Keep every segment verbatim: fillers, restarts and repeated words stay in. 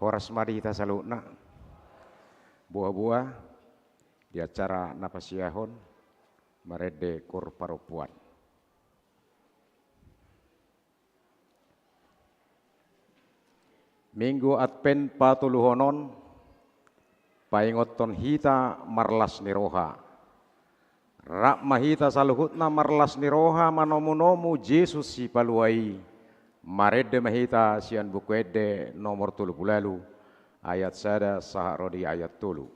Horas ma di hita saluhutna. Boa-boa di acara na pasiahon marende Koor Parompuan. Minggu Advent patoluhon on paingothon hita marlas ni roha. Rap ma hita saluhutna marlas ni roha manomu-nomu Jesus Sipalua i. Marende ma hita sian Buku Ende nomor tolu pulu ualu, ayat sada sahat ro di ayat tolu.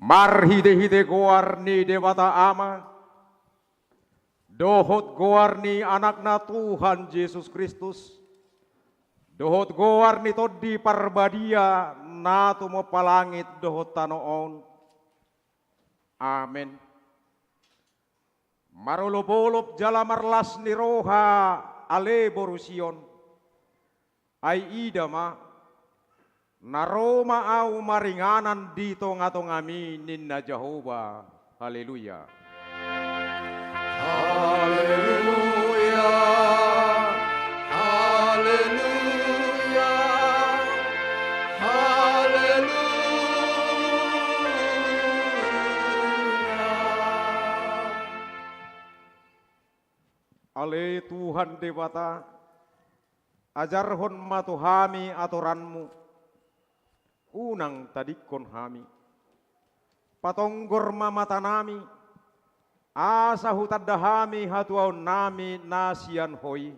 Marhite-hite goar ni Debata Ama, dohot goar ni Anakna Tuhan Jesus Kristus, dohot goar ni Tondi Parbadia na tumompa langit dohot tano on. Amen. Marolopolop jala marlas ni roha ale boru Sion. Ai ida ma, na ro ma ahu maringanan di tongatongami, ninna Jahowa. Haleluya. Haleluya. Haleluya. Haleluya. Ale Tuhan Debata, ajarhon ma tu hami atoranmu, unang tadingkon hami. Patonggor ma matanami, asa hutanda hami hatuaonnami na sian Ho i.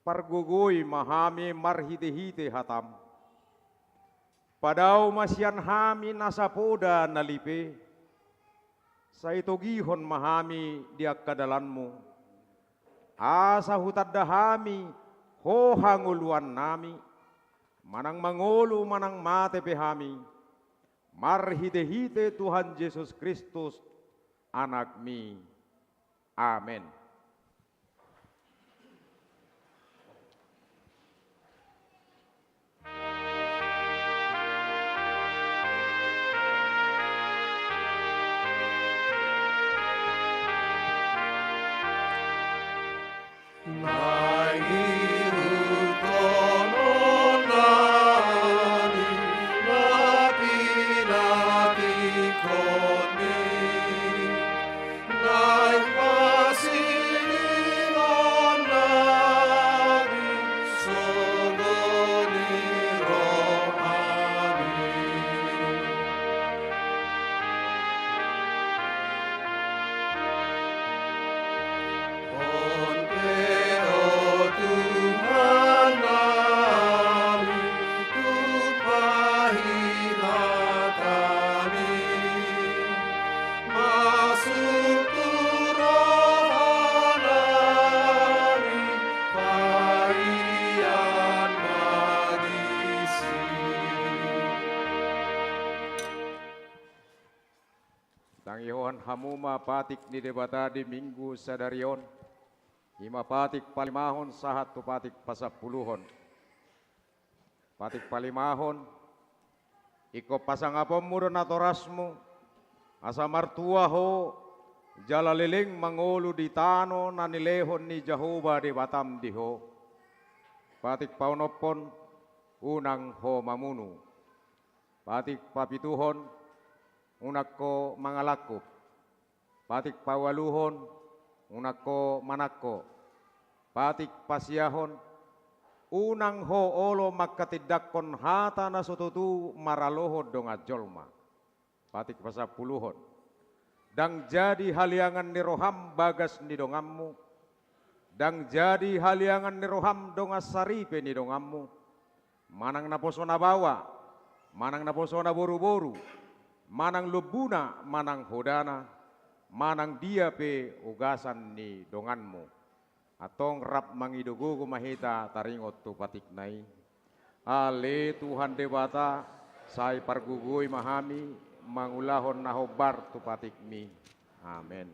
Pargogoi ma hami marhitehite hatam. Padao ma sian hami nasa poda na lipe. Sai togihon ma hami di angka dalanmu, asa hutanda hami Ho hangoluannami, manang mangolu manang mate pe hami, marhitehite Tuhan Jesus Kristus, Anakmi. Amen. Naeng ihuthononnami na pinatingkonni, naeng pasilingonnami sogo ni rohami. On pe, o Tuhan nami, tumpahi hatami, masuk tu roha nami, paihon ma disi. Tangihon hamu ma patik ni Debata di Minggu sadari on, i ma patik palimahon sahat tu patik pasampuluhon. Patik palimahon, ingkon pasangaponmu do natorasmu, asa martua ho, jala leleng mangolu di tano na nilehon ni Jahowa Debatam di ho. Patik paonomhon, unang ho mamunu. Patik papituhon, unang ho mangalangkup. Patik paualuhon, unang ho manangko. Patik pasiahon, unang ho olo manghatindanghon hata na so tutu maralohon dongan jolma. Patik pasampuluhon, ndang jadi haliangan ni roham bagas ni donganmu, ndang jadi haliangan ni roham dongan saripe ni donganmu, manang naposona baoa, manang naposona boruboru, manang lombuna, manang hodana, manang dia pe ugasan ni donganmu. Antong rap mangido gogo ma hita taringot tu patikna i. Ale Tuhan Debata, sai pargogoi ma hami mangulahon na hombar tu patikmi. Amen.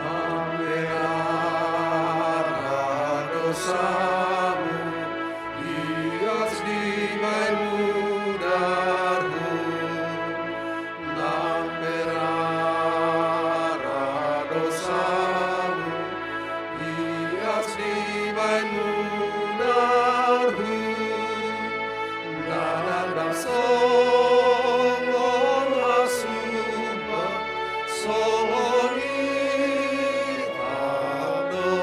Nang pe rara dosamu, ias dibahen mudarhu. Nang pe rara dosamu, ias dibahen mudarhu. Ndada songon hasumpa, songon i do.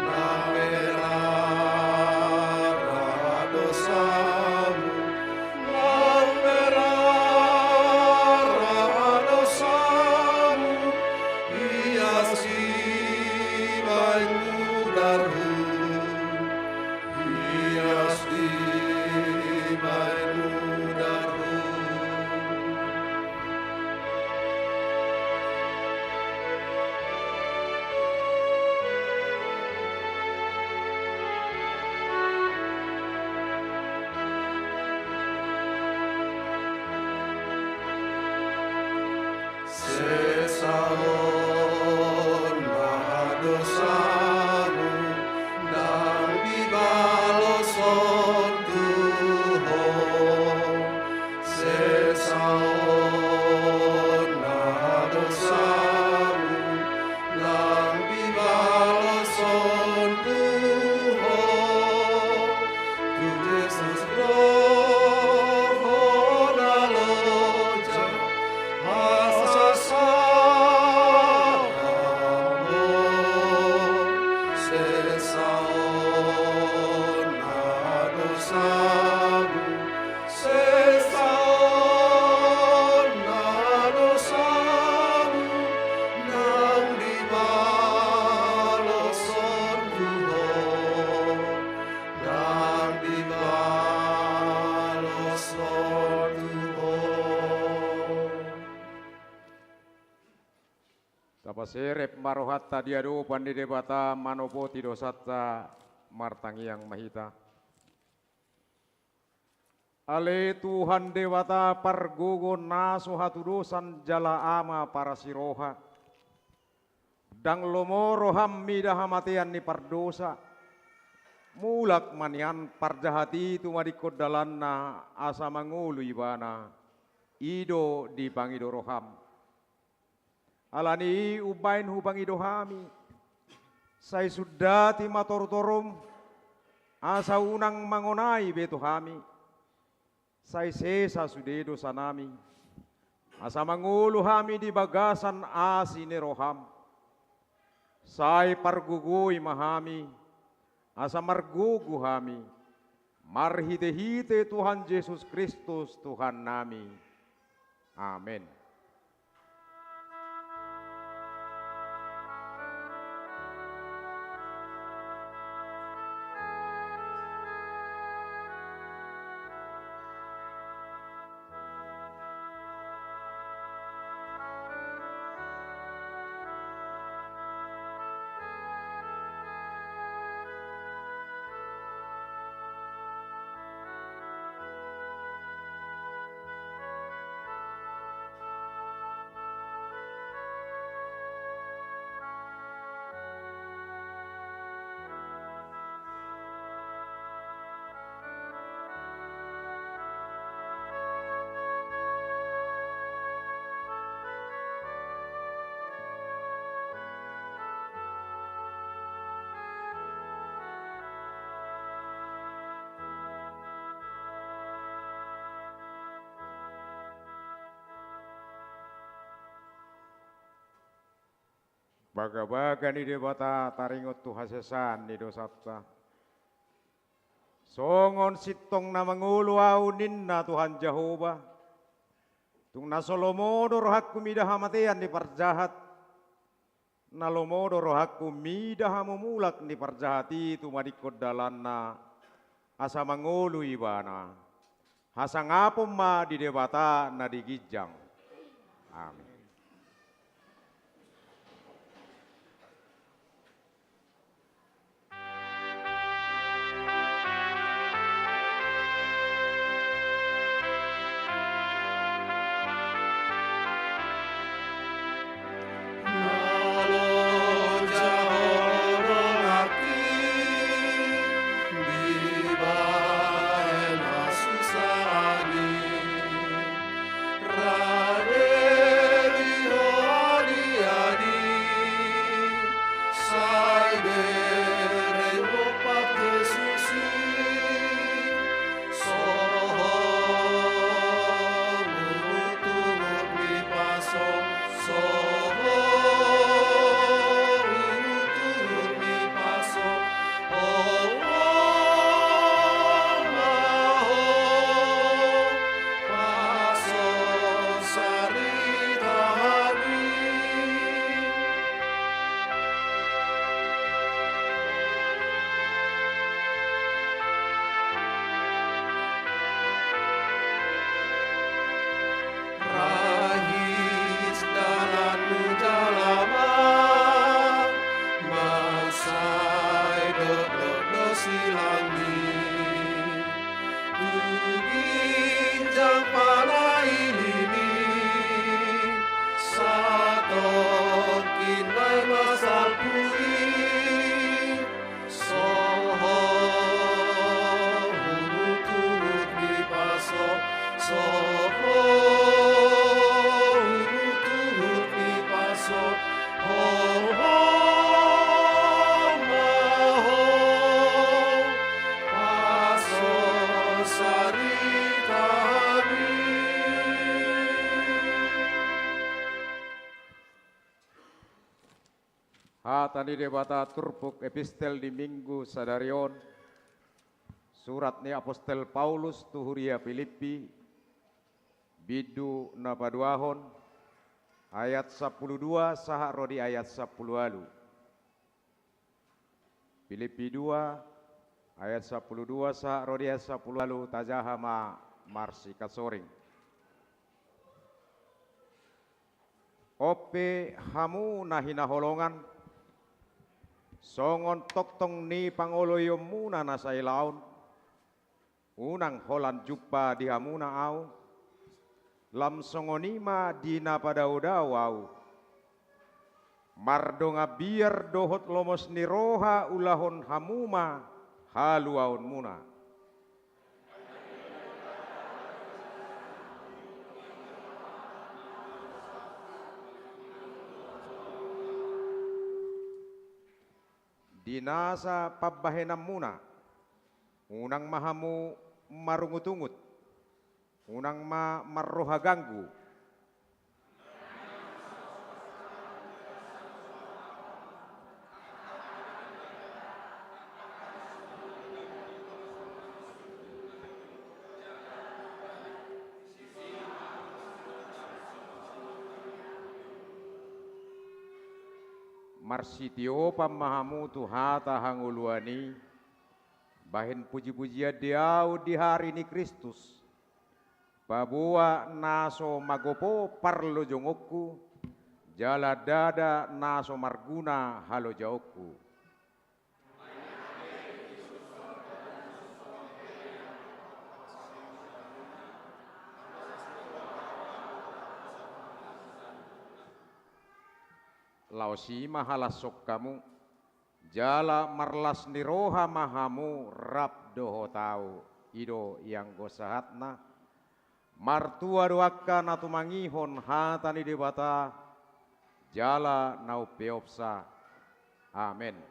Nang pe rara dosamu, nang pe rara dosamu, ias dibahen mudarhu, ias dibahen mudarhu. Sesa on ma dosamu, ndang dibaloshon tu Ho. Sesa on ma dosamu, ndang dibaloshon tu Ho. Tu Jesus do Ho na loja, asa sahat ma sesa on ma dosamu. Sesa on ma dosamu, ndang dibaloshon tu Ho, ndang dibaloshon tu Ho. Tapaserep ma rohanta di adopan ni Debata manopoti dosanta. Martangiang ma hita. Ale Tuhan Debata pargogo na so hatudosan jala Ama parasi roha, ndang lomo roham mida hamatean ni pardosa. Mulak ma nian parjahat i tumadingkon dalanna asa mangolu ibana. I do dipangido roham. Alani i umbaen hupangido hami, sai sundati ma torutorum, asa unang mangonai be tu hami, sai sesa sude dosanami, asa mangolu hami di bagasan asi ni roham. Sai pargogoi ma hami, asa margogo hami, marhitehite Tuhan Jesus Kristus Tuhannami. Amen. Bagabaga ni Debata taringot tu hasesaan ni dosanta. Songon sintong na mangolu ahu ninna Tuhan Jahowa. Tung na so lomo do rohangku mida hamatean ni parjahat. Na lomo do rohangku mida hamumulak ni parjahat i tumadingkon dalanna, asa mangolu ibana. Hasangapon ma di Debata na di ginjang. Amen. Hata ni Debata turpuk epistel di Minggu sadari on, surat ni apostel Paulus tu huria Pilippi, bindu na paduahon, ayat sampulu dua sahat ro di ayat sampulu ualu. Pilippi dua, ayat sampulu dua sahat ro di ayat sampulu ualu, tajaha ma marsikansoring. On pe hamu na hinaholongan, songon tongtong ni pangoloionmuna na sailaon, unang holan jumpa di hamuna ahu, lam songon i ma di na padaodao ahu. Mardongan biar dohot lomos ni roha ulahon hamu ma haluaonmuna. Di nasa pambahenanmuna, unang ma hamu marungutungut, unang ma marroha ganggu. Marsitiopan ma hamu tu hata hangoluan i, bahen pujipujian di ahu di ari ni Kristus, paboa na so magopo parlojongonku, jala ndada na so marguna halojaonku. Laos i ma halashon hamu, jala marlas ni roha ma hamu rap dohot ahu, i do ianggo sahatna. Martua do angka na tumangihon hata ni Debata, jala na umpeopsa. Amen.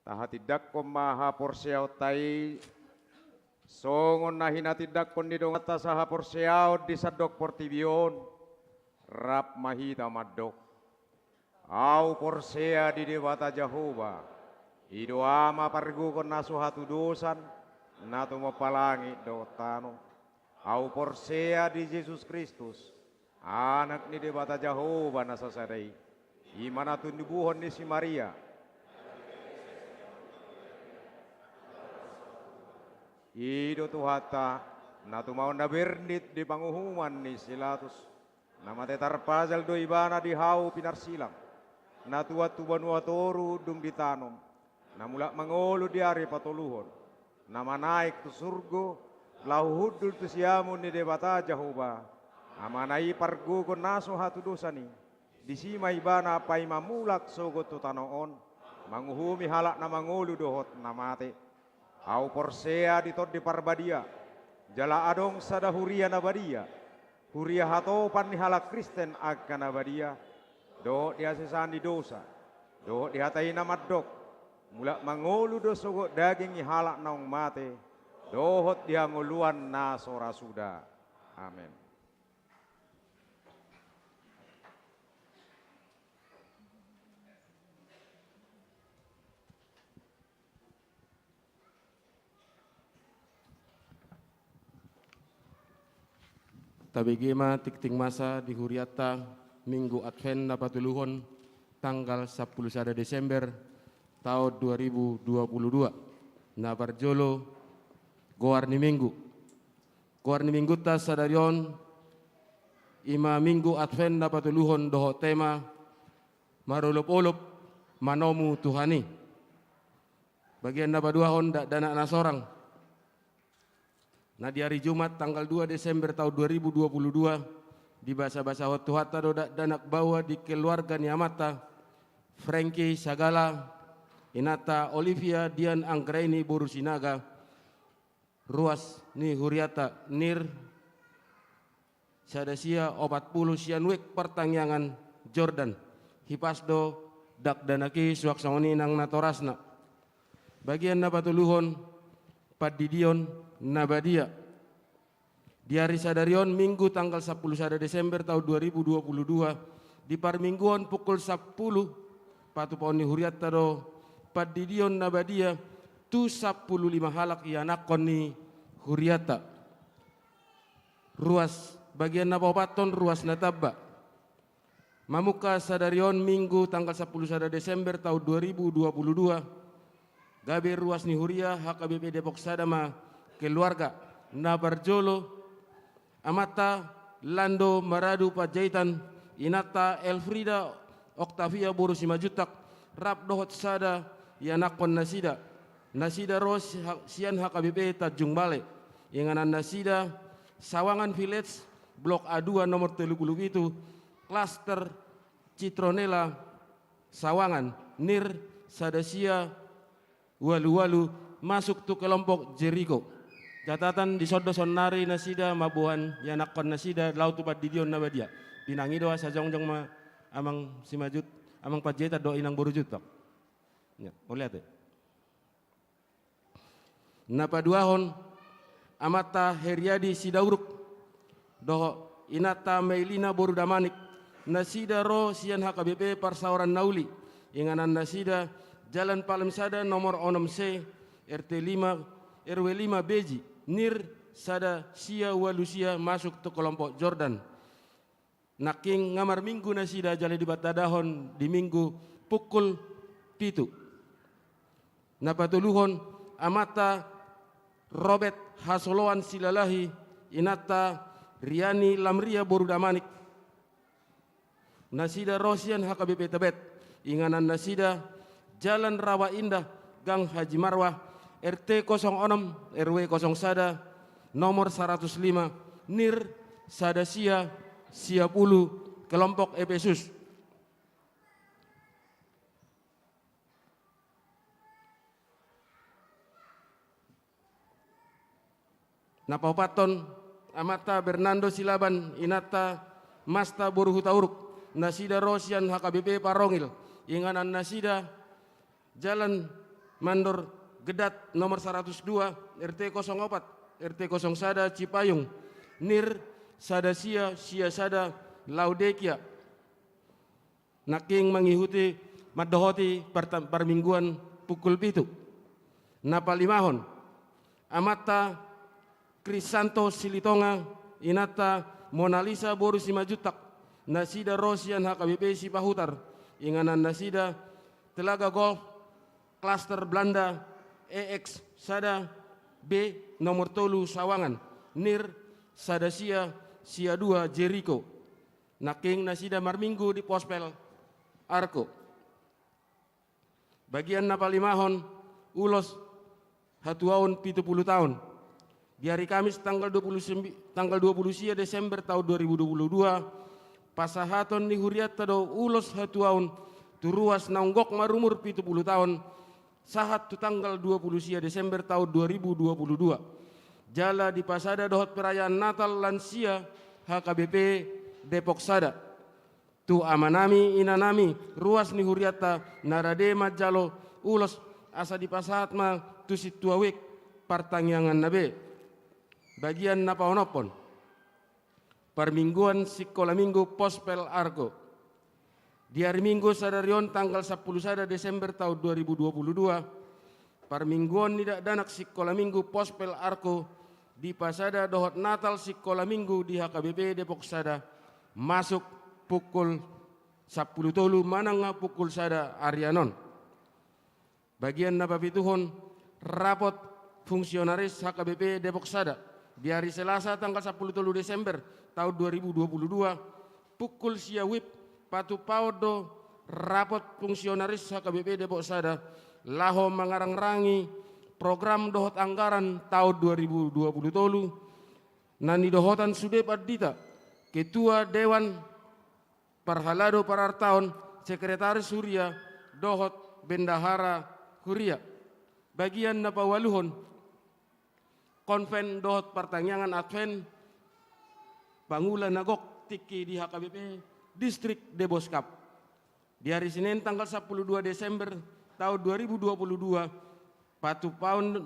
Tahatindangkon ma haporseaonta i, songon na hinatindangkon ni donganta sahaporseaon di sandok portibi on. Rap ma hita mandok: Ahu porsea di Debata Jahowa, i do Ama pargogohon na so hatudosan, na tumompa langit dohot tano. Ahu porsea di Jesus Kristus, Anak ni Debata Jahowa na sasada i, i ma na tinubuhon ni si Maria. I do Tuhanta, na tumaon na bernit di panguhuman ni si Pilatus. Na mate tarpajal do Ibana di hau pinarsilang, na tuat tu banua toru dung ditanom, na mulak mangolu di ari patoluhon, na manaek tu surgo, laho hundul tu siamun ni Debata Jahowa, Amana i pargogohon na so hatudosan i. Disi ma Ibana paima mulak sogot tu tano on, manguhumi halak na mangolu dohot na mate. Ahu porsea di Tondi Parbadia, jala adong sada huria na badia, huria hatopan ni halak Kristen angka na badia, dohot di hasesaan ni dosa, dohot di hata i na mandok: Mulak mangolu do sogot daging ni halak naung mate, dohot di hangoluan na so ra suda. Amen. Tabege ma tingting masa di hurianta, Minggu Advent na patoluhon, tanggal sampulu sada Desember taon dua ribu dua puluh dua. Na parjolo, goar ni Minggu. Goar ni Minggunta sadari on, i ma Minggu Advent na patoluhon dohot tema, Marolopolop manomu Tuhan i. Bagian na paduahon, dakdanak na sorang. Na di ari Jumat tanggal dua Desember taon dua ribu dua puluh dua, dibasabasahon Tuhanta do dakdanak baoa di keluarga ni amanta, Frankie Sagala, inanta Olivia Dian Anggraini boru Sinaga, ruas ni hurianta Nir, sada sia opat pulu sian Wijk Partangiangan, Jordan. Hipas do dakdanak i, suang songon i nang natorasna. Bagian na patoluhon, pandidion na badia. Di ari sadari on, Minggu tanggal sampulu sada Desember taon dua ribu dua puluh dua, di parmingguon pukul sampulu, patupaon ni hurianta do pandidion na badia tu sampulu lima halak ianakhon ni hurianta. Ruas, bagian na paopathon, ruas na tamba. Mamungka sadari on, Minggu tanggal sampulu sada Desember taon dua ribu dua puluh dua, gabe ruas ni huria H K B P Depok Sada ma keluarga. Na parjolo, amanta Lando Maradu Panjaitan, inanta Elfrida Octavia boru Simanjuntak, rap dohot sada ianakhon nasida. Nasida ro si-, ha-, sian H K B P Tanjung Balai. Inganan nasida Sawangan Village, Blok A dua, nomor tolu pulu pitu, klaster Citronella Sawangan, nir sada sia ualu ualu, masuk tu kelompok Jeriko. Catatan, dison do saonnari nasida mamboan ianakhon nasida laho tu pandidion na badia. Pinangido asa jongjong ma amang Simanjuntak, amang Panjaitan dohot inang boru Juntak. Ya, mauliate. Na paduahon, amanta Heriadi Sidauruk dohot inanta Meilina boru Damanik, nasida ro sian H K B P Parsaoran Na Uli, inganan nasida Jalan Palem sada nomor onom C, R T lima, R W lima Beji, nir sada sia ualu sia, masuk tu kelompok Jordan. Nangkin nga marminggu nasida jala dipatandahon di Minggu pukul pitu. Na patoluhon, amanta Robert Hasoloan Silalahi, inanta Riani Lamria boru Damanik, nasida ro sian H K B P Tebet, inganan nasida Jalan Rawa Indah, Gang Haji Marwah, R T kosong onom, R W kosong sada, nomor saratus lima, nir sada sia sia pulu, kelompok Efesus. Na paopathon, amanta Bernardo Silaban, inanta Masta boru Hutauruk, nasida ro sian H K B P Parongil, inganan nasida Jalan Mandor Gedat nomor saratus dua, R T kosong opat, R T kosong sada Cipayung, nir sada sia sia sada, Laodikia. Nangkin mangihuti, mandohoti parta-, parmingguan pukul pitu. Na palimahon, amanta Krisanto Silitonga, inanta Monalisa boru Simanjuntak, nasida ro sian H K B P Sipahutar, inganan nasida Telaga Golf, klaster Belanda, E X sada B, nomor tolu, Sawangan, nir sada sia sia dua, Jeriko. Nangkin nasida marminggu di Pospel Arko. Bagian na palimahon, ulos hatuaon pitu pulu taon. Di hari Kamis tanggal dua puluh sembi-, tanggal dua puluh sia Desember taon dua ribu dua puluh dua, pasahaton ni hurianta do ulos hatuaon tu ruas naung gok marumur pitu pulu taon, sahat tu tanggal dua puluh sia Desember taon dua ribu dua puluh dua. Jala dipasada dohot perayaan Natal lansia H K B P Depok sada. Tu amanami, inanami, ruas ni hurianta na rade manjalo ulos, asa dipasahat ma tu sintua wijk partangianganna be. Bagian na paonomhon, parmingguan sikola minggu Pospel Arko. Di ari Minggu sadari on tanggal sampulu sada Desember taon dua ribu dua puluh dua, parmingguon ni dakdanak sikola minggu Pospel Arko dipasada dohot Natal sikola minggu di H K B P Depok sada, masuk pukul sampulu tolu manang nga pukul sada arian on. Bagian na papituhon, rapot fungsionaris H K B P Depok sada. Di ari Selasa tanggal sampulu tolu Desember taon dua ribu dua puluh dua, pukul sia WIB, patupaon do rapot fungsionaris H K B P Depok sada laho mangarangrangi program dohot anggaran taon dua ribu dua puluh tolu, na nidohotan sude pandita, ketua dewan parhalado parartaon, sekretaris huria, dohot bendahara huria. Bagian na paualuhon, konven dohot partangiangan Adven pangula na gok tingki di H K B P Distrik Deboskap. Di ari Sinen tanggal sampulu dua Desember taon dua ribu dua puluh dua, patupaon,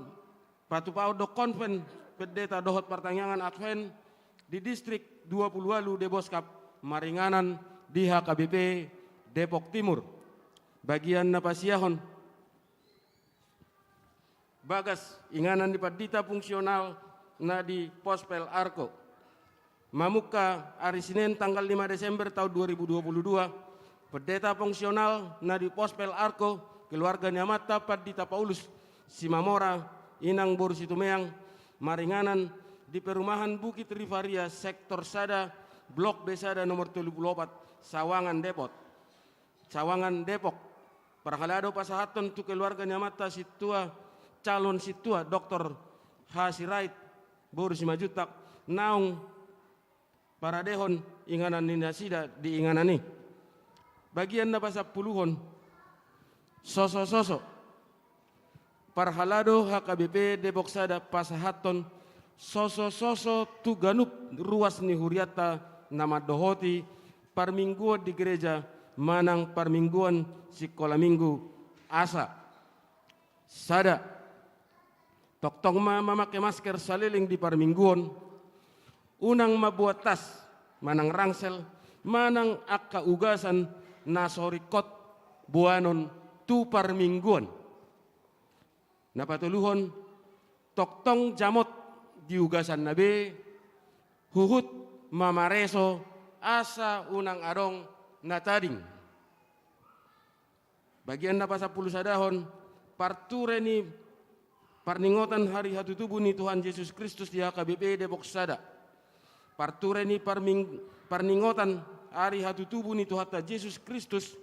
patupaon do konven pendeta dohot partangiangan Adven di Distrik dua puluh ualu Deboskap maringanan di H K B P Depok Timur. Bagian na pasiahon, bagas inganan ni pandita fungsional na di Pospel Arko. Mamungka ari Sinen tanggal lima Desember taon dua ribu dua puluh dua, pendeta fungsional na di Pospel Arko, keluarga ni amanta Pandita Paulus Simamora, inang boru Situmeang, maringanan di perumahan Bukit Rivaria, sektor sada, blok B sada, nomor tolu pulu opat, Sawangan Depok. Sawangan Depok. Parhalado pasahathon tu keluarga ni amanta sintua, calon sintua, Doktor H. Sirait boru Simanjuntak, naung paradehon inganan ni nasida di inganan i. Bagian na pasampuluhon, sosososo. Parhalado H K B P Depok Sada pasahathon sosososo tu ganup ruas ni hurianta na mandohoti parmingguon di gereja manang parmingguon sikola minggu, asa: Sada, tongtong ma mamake masker saleleng di parmingguon, unang mamboan tas manang ransel manang angka ugasan na so ringkot boanon tu parmingguon. Na patoluhon, tongtong jamot di ugasanna be, huhut mamareso asa unang adong na tading. Bagian na pasampulusadahon, parture ni parningotan hari hatutubu ni Tuhan Jesus Kristus di H K B P Depok Sada. Parture ni parming-, parningotan ari hatutubu ni Tuhanta Jesus Kristus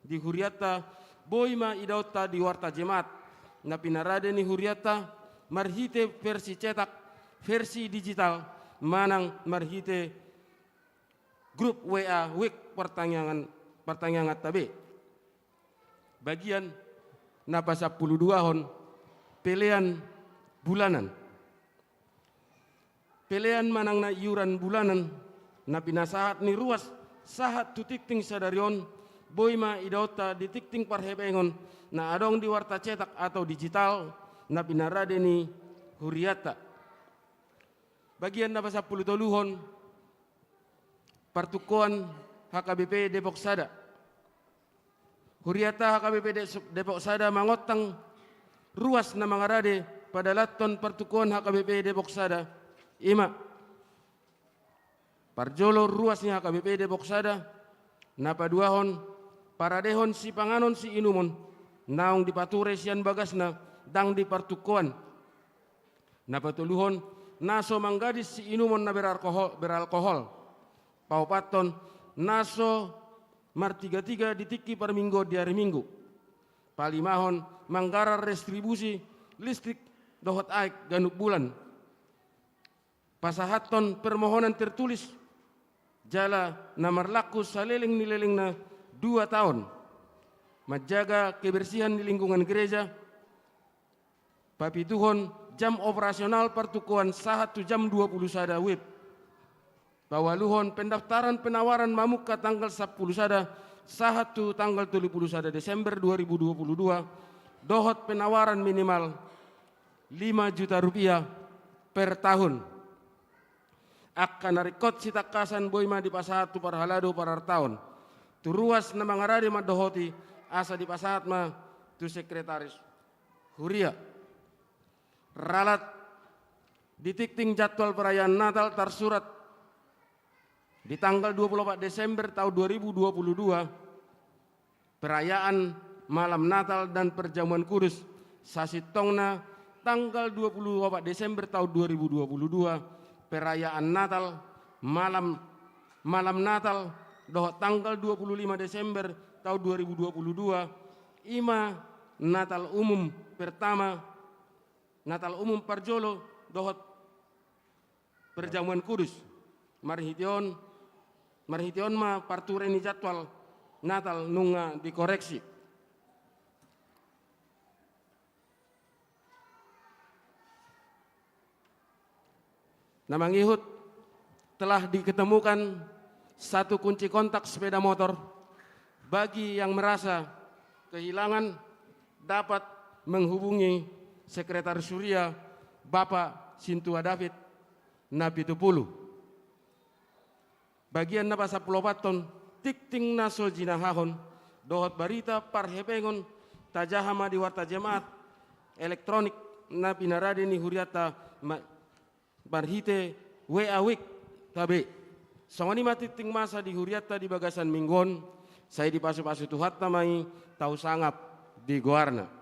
di hurianta boi ma idaonta di Warta Jemaat na pinarade ni hurianta marhite versi cetak, versi digital, manang marhite grup W A wik partangiangan, partangianganta be. Bagian na pasampuluduahon, pelean bulanan. Pelean manang na iuran bulanan na pinasahat ni ruas sahat tu tingting sadari on boi ma idaonta di tingting parhepengon na adong di warta cetak atau digital na pinarade ni hurianta. Bagian na pasampulutoluhon, partungkoan H K B P Depok Sada. Hurianta H K B P De-, Depok Sada mangontang ruas na mangarade padalanhon partungkoan H K B P Depok Sada, i ma: Parjolo, ruas ni H K B P Depok Sada. Na paduahon, paradehon sipanganon siinumon naung dipature sian bagasna ndang di partungkoan. Na patoluhon, na so manggadis siinumon na beralkohol, beralkohol. Paopathon, na so martigatiga di tingki parmingguon di ari Minggu. Palimahon, manggarar restribusi listrik dohot aek ganup bulan. Pasahathon permohonan tertulis jala na marlaku saleleng ni lelengna dua taon. Manjaga kebersihan di lingkungan gereja. Papituhon, jam operasional partungkoan sahat tu jam dua pulu sada wib. Paualuhon, pendaftaran penawaran mamungka tanggal sampulu sada sahat tu tanggal tolu pulu sada Desember dua ribu dua pulu dua, dohot penawaran minimal lima juta rupiah per tahun. Angka na ringkot sitangkasan boi ma dipasahat tu parhalado parartaon, tu ruas na mangarade mandohoti, asa dipasahat ma tu sekretaris huria. Ralat di tingting jadwal perayaan Natal tarsurat di tanggal dua pulu opat Desember tahun dua ribu dua pulu dua, perayaan malam Natal dan perjamuan kudus. Sasintongna, tanggal dua pulu opat Desember tahun dua ribu dua pulu dua, perayaan Natal, malam, malam Natal, dohot tanggal dua pulu lima Desember tahun dua ribu dua pulu dua, i ma Natal umum pertama, Natal umum parjolo, dohot perjamuan kudus. Marhite on, marhite on ma parture ni jadwal Natal nunga dikoreksi. Na mangihut, telah diketemukan satu kunci kontak sepeda motor. Bagi yang merasa kehilangan, dapat menghubungi Sekretaris Huria, Bapak Sintua David, na pitu pulu. Bagian na pasampulu opathon, tingting na so jinahahon dohot barita parhepengon tajaha ma di warta jemaat elektronik na pinarade ni hurianta ma-, marhite W A wik tabe. Songon i ma tingting masa di hurianta di bagasan minggu on, sai dipasupasu Tuhanta ma i, tau sangap di goarna.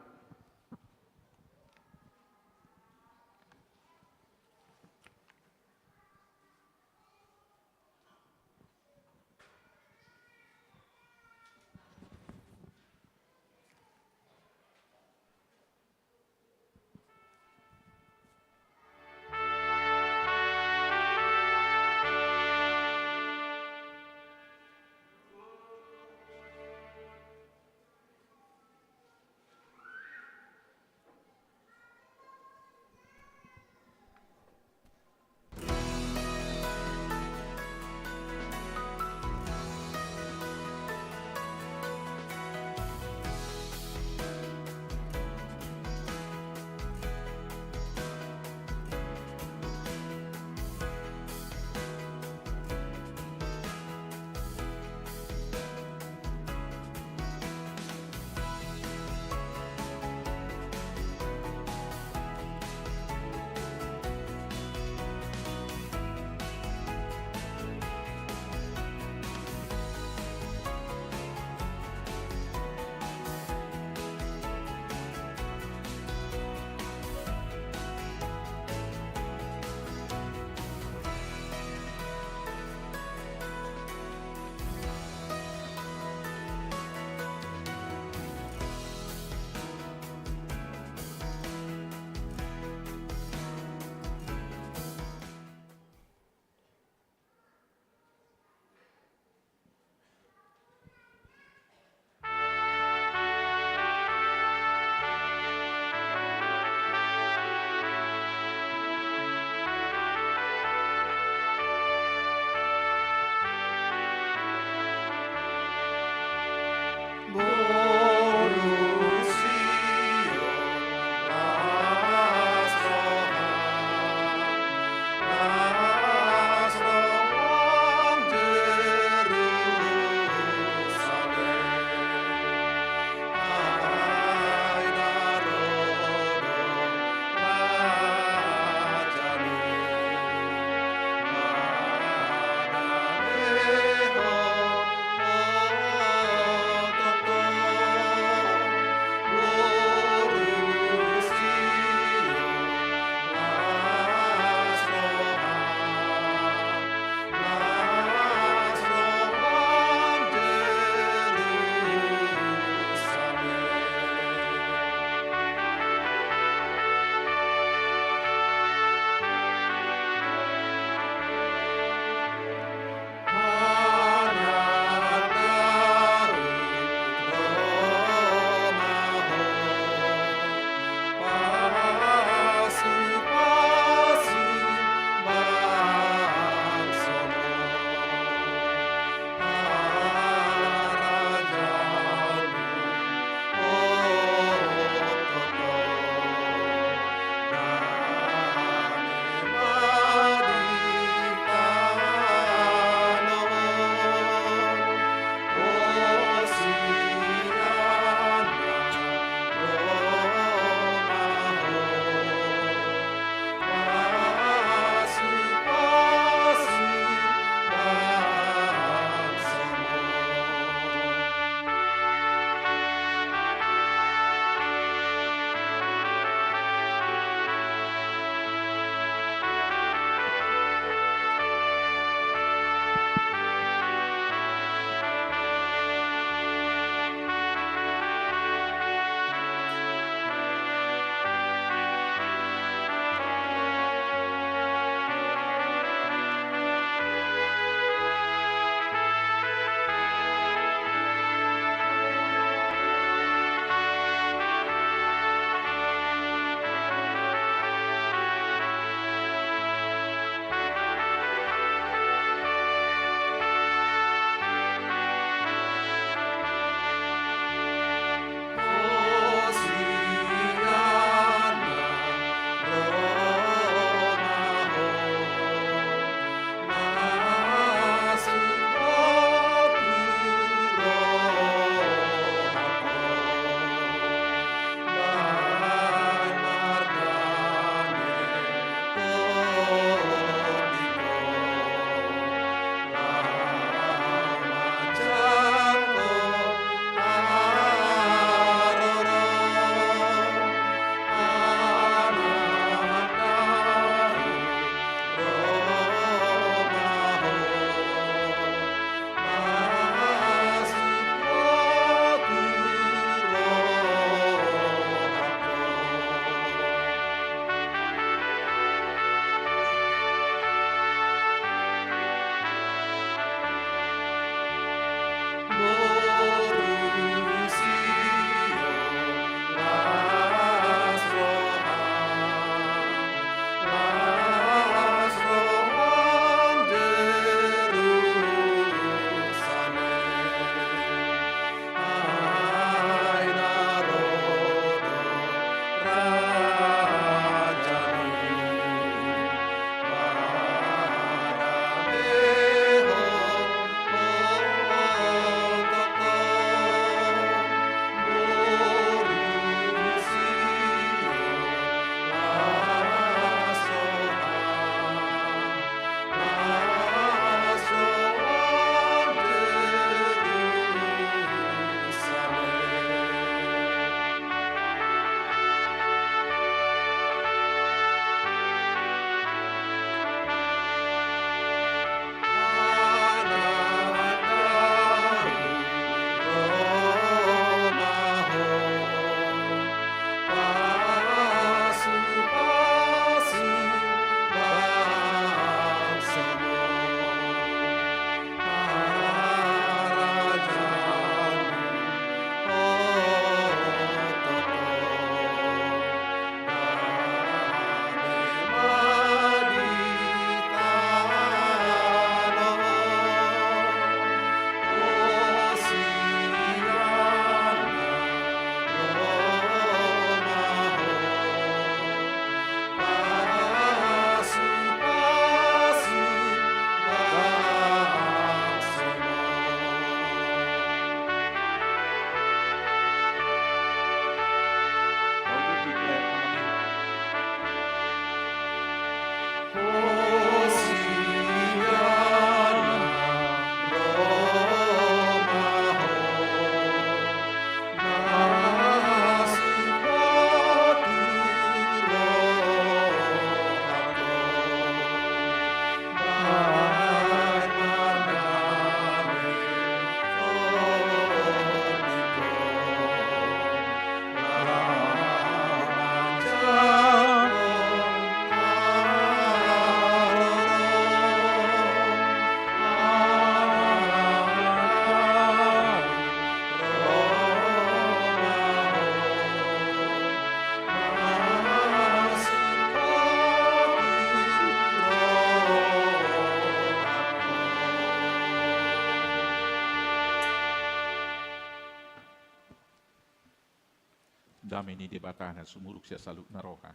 Dame ni Debata na sumurung sian saluhutna roha,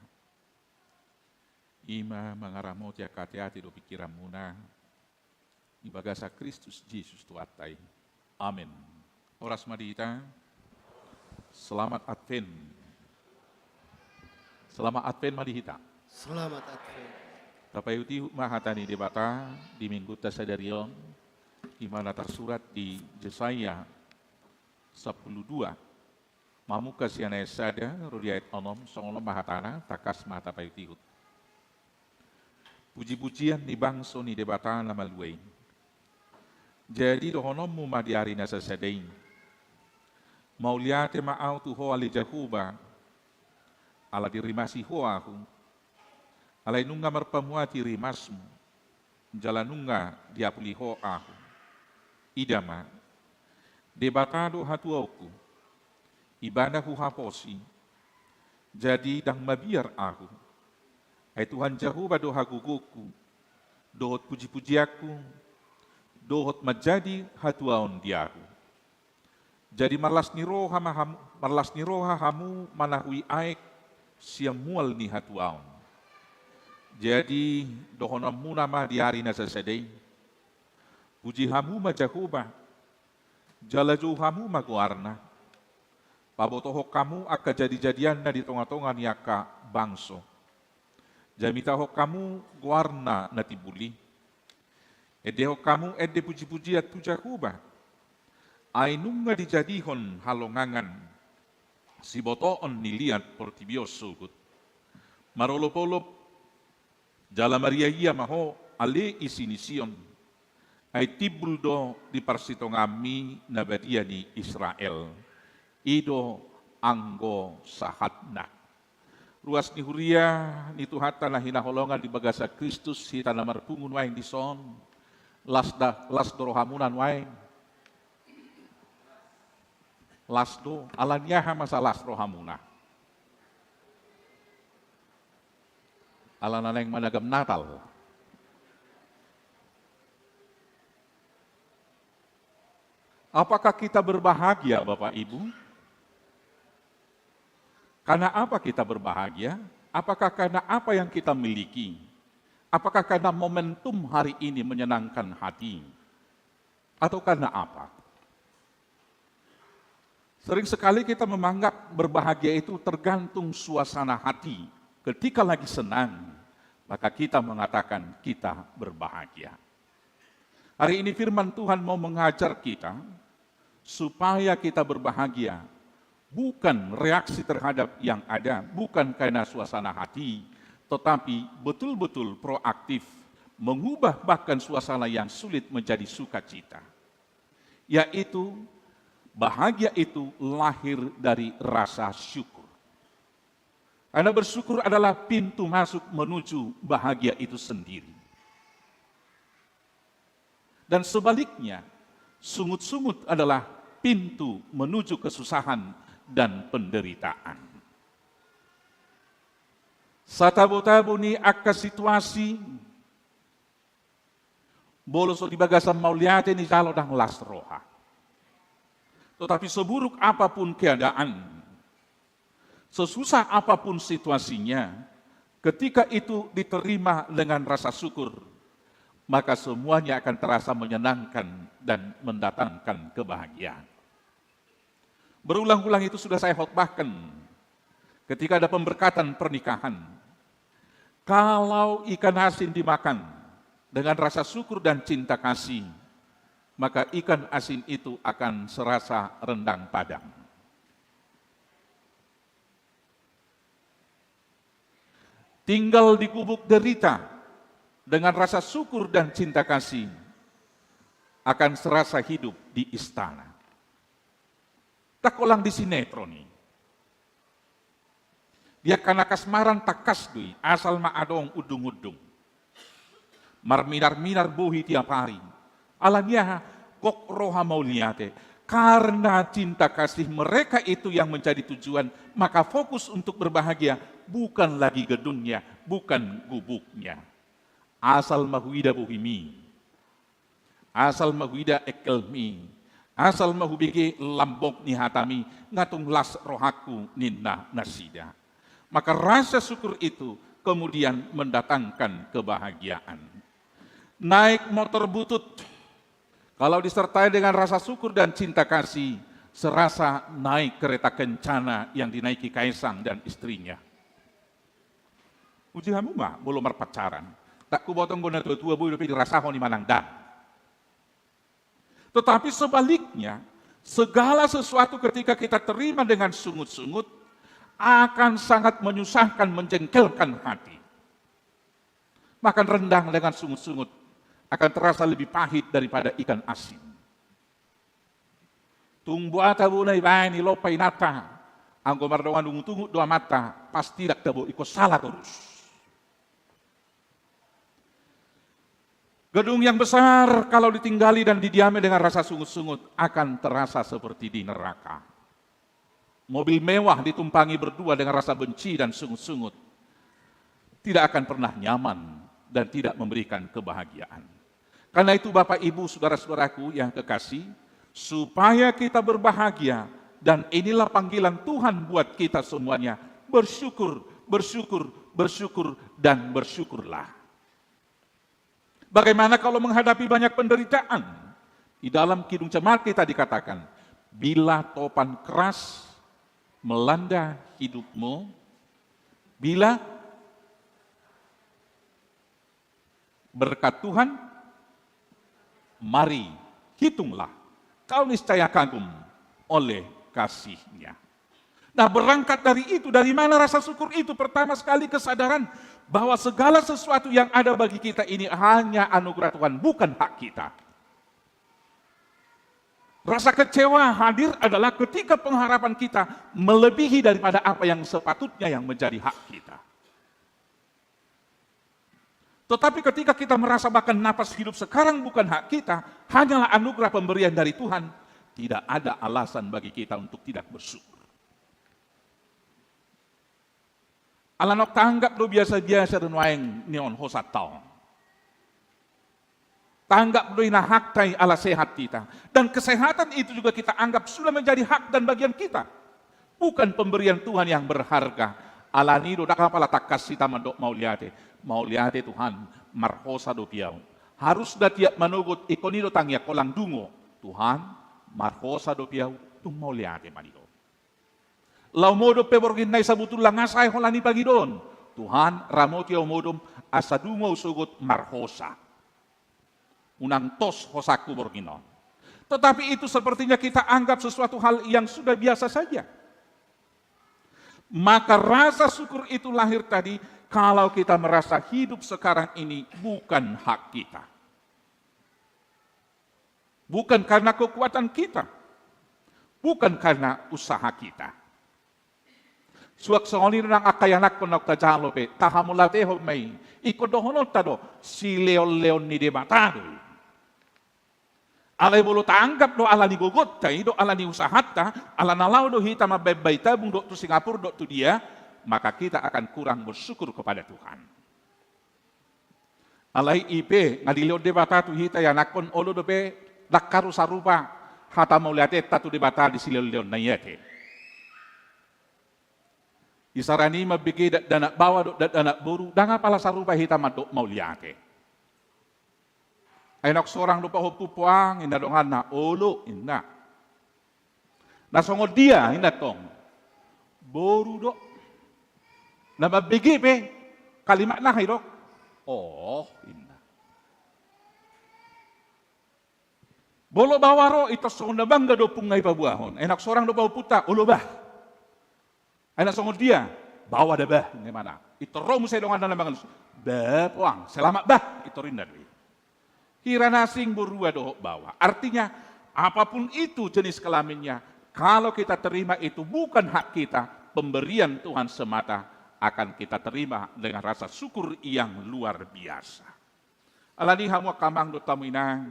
i ma mangaramoti angka ateate dohot pingkiranmuna di bagasan Kristus Jesus Tuhanta i. Amen. Horas ma di hita. Selamat Advent. Selamat Advent ma di hita. Selamat Advent. Tapaihutihut ma hata ni Debata di Minggunta sadari on, i ma na tarsurat di Jesaya sampulu dua. Mamungka sian ayat sada ro di ayat onom, songon on ma hatana, tangkas ma tapaihutihut. Pujipujian ni bangso ni Debata na malua i. Jadi dohononmu ma di ari na sasada i: Mauliate ma ahu tu Ho ale Jahowa, ala dirimasi Ho ahu. Alai nunga marpamuati rimasmu, jala nunga diapuli Ho ahu. Ida ma, Debata do hatuaonku, Ibana huhaposi. Jadi ndang mabiar ahu. Ai Tuhan Jahowa do hagogoonku, dohot pujipujianku, dohot manjadi hatuaon di ahu. Jadi marlas ni roha ma ham-, marlas ni roha hamu manahui aek sian mual ni hatuaon. Jadi dohononmuna ma di ari na sasada i: Puji hamu ma Jahowa, jala jou hamu ma goarna. Pabotohon hamu angka jadijadianna di tongatonga ni angka bangso. Jamitahon hamu goarna na timbul i. Endehon hamu ende pujipujian tu Jahowa. Ai nunga dijadihon halongangan sibotoon ni liat portibi on sogot. Marolopolop jala mariaia ma ho, ale isi ni Sion. Ai timbul do di parsitongaanmi na badia ni Israel. I do anggo sahatna. Ruas ni huria ni Tuhanta na hinaholongan di bagasan Kristus, hita na marpungu nuaeng dison, las da, las do rohamuna nuaeng? Las do, ala ni aha masa las rohamuna? Ala na naeng managam Natal. Apakah kita berbahagia, Bapak Ibu? Karena apa kita berbahagia? Apakah karena apa yang kita miliki? Apakah karena momentum hari ini menyenangkan hati? Atau karena apa? Sering sekali kita menganggap berbahagia itu tergantung suasana hati. Ketika lagi senang, maka kita mengatakan kita berbahagia. Hari ini firman Tuhan mau mengajar kita supaya kita berbahagia, bukan reaksi terhadap yang ada, bukan karena suasana hati, tetapi betul-betul proaktif, mengubah bahkan suasana yang sulit menjadi sukacita. Yaitu, bahagia itu lahir dari rasa syukur. Karena bersyukur adalah pintu masuk menuju bahagia itu sendiri. Dan sebaliknya, sungut-sungut adalah pintu menuju kesusahan dan penderitaan. Satabo-tabo ni angka situasi, molo so di bagasan mauliate nijalo, ndang las roha. Tetapi seburuk apapun keadaan, sesusah apapun situasinya, ketika itu diterima dengan rasa syukur, maka semuanya akan terasa menyenangkan dan mendatangkan kebahagiaan. Berulang-ulang itu sudah saya khotbahkan ketika ada pemberkatan pernikahan. Kalau ikan asin dimakan dengan rasa syukur dan cinta kasih, maka ikan asin itu akan serasa rendang Padang. Tinggal di gubuk derita dengan rasa syukur dan cinta kasih, akan serasa hidup di istana. Ndang holan di sinetron i. Di angka na kasmaran tangkas do i, asal ma adong undung-undung. Marminar-minar bohi tiap hari. Ala ni aha? Gok roha mauliate. Karena cinta kasih mereka itu yang menjadi tujuan, maka fokus untuk berbahagia bukan lagi gedungnya, bukan gubuknya. Asal ma huida bohimi. Asal ma huida engkelmi. Asal ma hubege lambok ni hatami, nga tung las rohangku, ninna nasida. Maka rasa syukur itu kemudian mendatangkan kebahagiaan. Naik motor butut, kalau disertai dengan rasa syukur dan cinta kasih, serasa naik kereta kencana yang dinaiki Kaisang dan istrinya. Uji hamu ma, molo marpacaran. Ndang huboto anggo na tua-tua boi dope dirasahon i manang ndang. Tetapi sebaliknya, segala sesuatu ketika kita terima dengan sungut-sungut, akan sangat menyusahkan, menjengkelkan hati. Makan rendang dengan sungut-sungut akan terasa lebih pahit daripada ikan asin. Tung boha tabo na ibaen, ilompa inanta, anggo mardongan ungut-ungut do amanta, pasti ndang tabo, ingkon sala torus. Gedung yang besar kalau ditinggali dan didiami dengan rasa sungut-sungut akan terasa seperti di neraka. Mobil mewah ditumpangi berdua dengan rasa benci dan sungut-sungut tidak akan pernah nyaman dan tidak memberikan kebahagiaan. Karena itu, Bapak, Ibu, saudara-saudaraku yang kekasih, supaya kita berbahagia, dan inilah panggilan Tuhan buat kita semuanya, bersyukur, bersyukur, bersyukur, dan bersyukurlah. Bagaimana kalau menghadapi banyak penderitaan? Di dalam Kidung Jemaat kita dikatakan, bila topan keras melanda hidupmu, bila berkat Tuhan, mari, hitunglah, kau niscaya kagum oleh kasih-Nya. Nah, berangkat dari itu, dari mana rasa syukur itu? Pertama sekali, kesadaran bahwa segala sesuatu yang ada bagi kita ini hanya anugerah Tuhan, bukan hak kita. Rasa kecewa hadir adalah ketika pengharapan kita melebihi daripada apa yang sepatutnya yang menjadi hak kita. Tetapi ketika kita merasa bahkan napas hidup sekarang bukan hak kita, hanyalah anugerah pemberian dari Tuhan, tidak ada alasan bagi kita untuk tidak bersyukur. Ala naung taanggap do biasa-biasa do nuaeng nion hosanta on. Taanggap do i na hakta i ala sehat hita. Dan kesehatan itu juga kita anggap sudah menjadi hak dan bagian kita. Bukan pemberian Tuhan yang berharga. Alani do ndang apala tangkas hita mandok mauliate. Mauliate Tuhan, marhosa dope ahu. Harus da tiap manogot ingkon i do tangiang holan dungo. Tuhan, marhosa dope ahu, tung mauliate ma di Ho. Laho modom pe borngin na i, sabotulna nga sae holan i pangidoon. Tuhan, ramoti ahu modom, asa dungo ahu sogot marhosa. Unang tos hosangku borngin on. Tetapi itu sepertinya kita anggap sesuatu hal yang sudah biasa saja. Maka rasa syukur itu lahir tadi kalau kita merasa hidup sekarang ini bukan hak kita. Bukan karena kekuatan kita. Bukan karena usaha kita. Suang songon i do nang angka ianakhon naung tajalo pe, tahamauliatehon ma i. Ingkon dohononta do, silehon-lehon ni Debata do i. Alai molo taanggap do ala ni gogonta i dohot ala ni usahanta, ala na laho do hita mambahen bayi tabung dohot tu Singapura dohot tu dia, maka kita akan kurang bersyukur kepada Tuhan. Alai i pe, nga dilehon Debata tu hita ianakhon, olo dope ndang haru sarupa hata mauliatenta tu Debata di silehon-lehonna i ate. Isarani mambege dakdanak baoa dohot dakdanak boru, ndang apala sarupa hita mandok mauliate. Ai naung sorang do pahompu puang, inna donganna, olo, inna. Na songon dia, inna tong. Boru do. Na mambege pe, kalimatna aha i do? Oh, inna. Molo baoa ro, intor songon na bangga do ompungna i paboahon. Ai naung sorang do pahompunta, olo bah. Ai na songon dia, baoa da bah, inna imana. Intor ro muse donganna na mangalus. Bah, puang, selamat bah, intor inna do i. Hira na asing borua dohot baoa. Artinya, apapun itu jenis kelaminnya, kalau kita terima itu bukan hak kita, pemberian Tuhan semata, akan kita terima dengan rasa syukur yang luar biasa. Alani i hamu angka amang dohot hamu inang,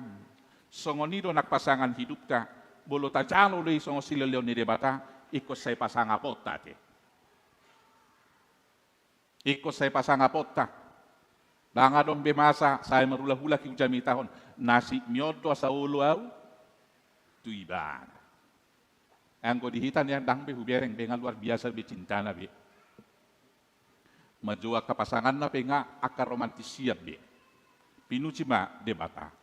songon i do nang pasangan hidupta, molo tajalo do i songon silehon-lehon ni Debata, ingkon sai pasangaponta ate. Ingkon sai pasangaponta. Ndang adong be masa, sai marhulahula hijamitahon. Nasibmi on do asa olo ahu. tu ibana. Anggo di hita nian ndang be hubereng be, nga luar biasa be cintana be. Manjou angka pasanganna pe nga angka romantis sian be. Pinuji ma Debata.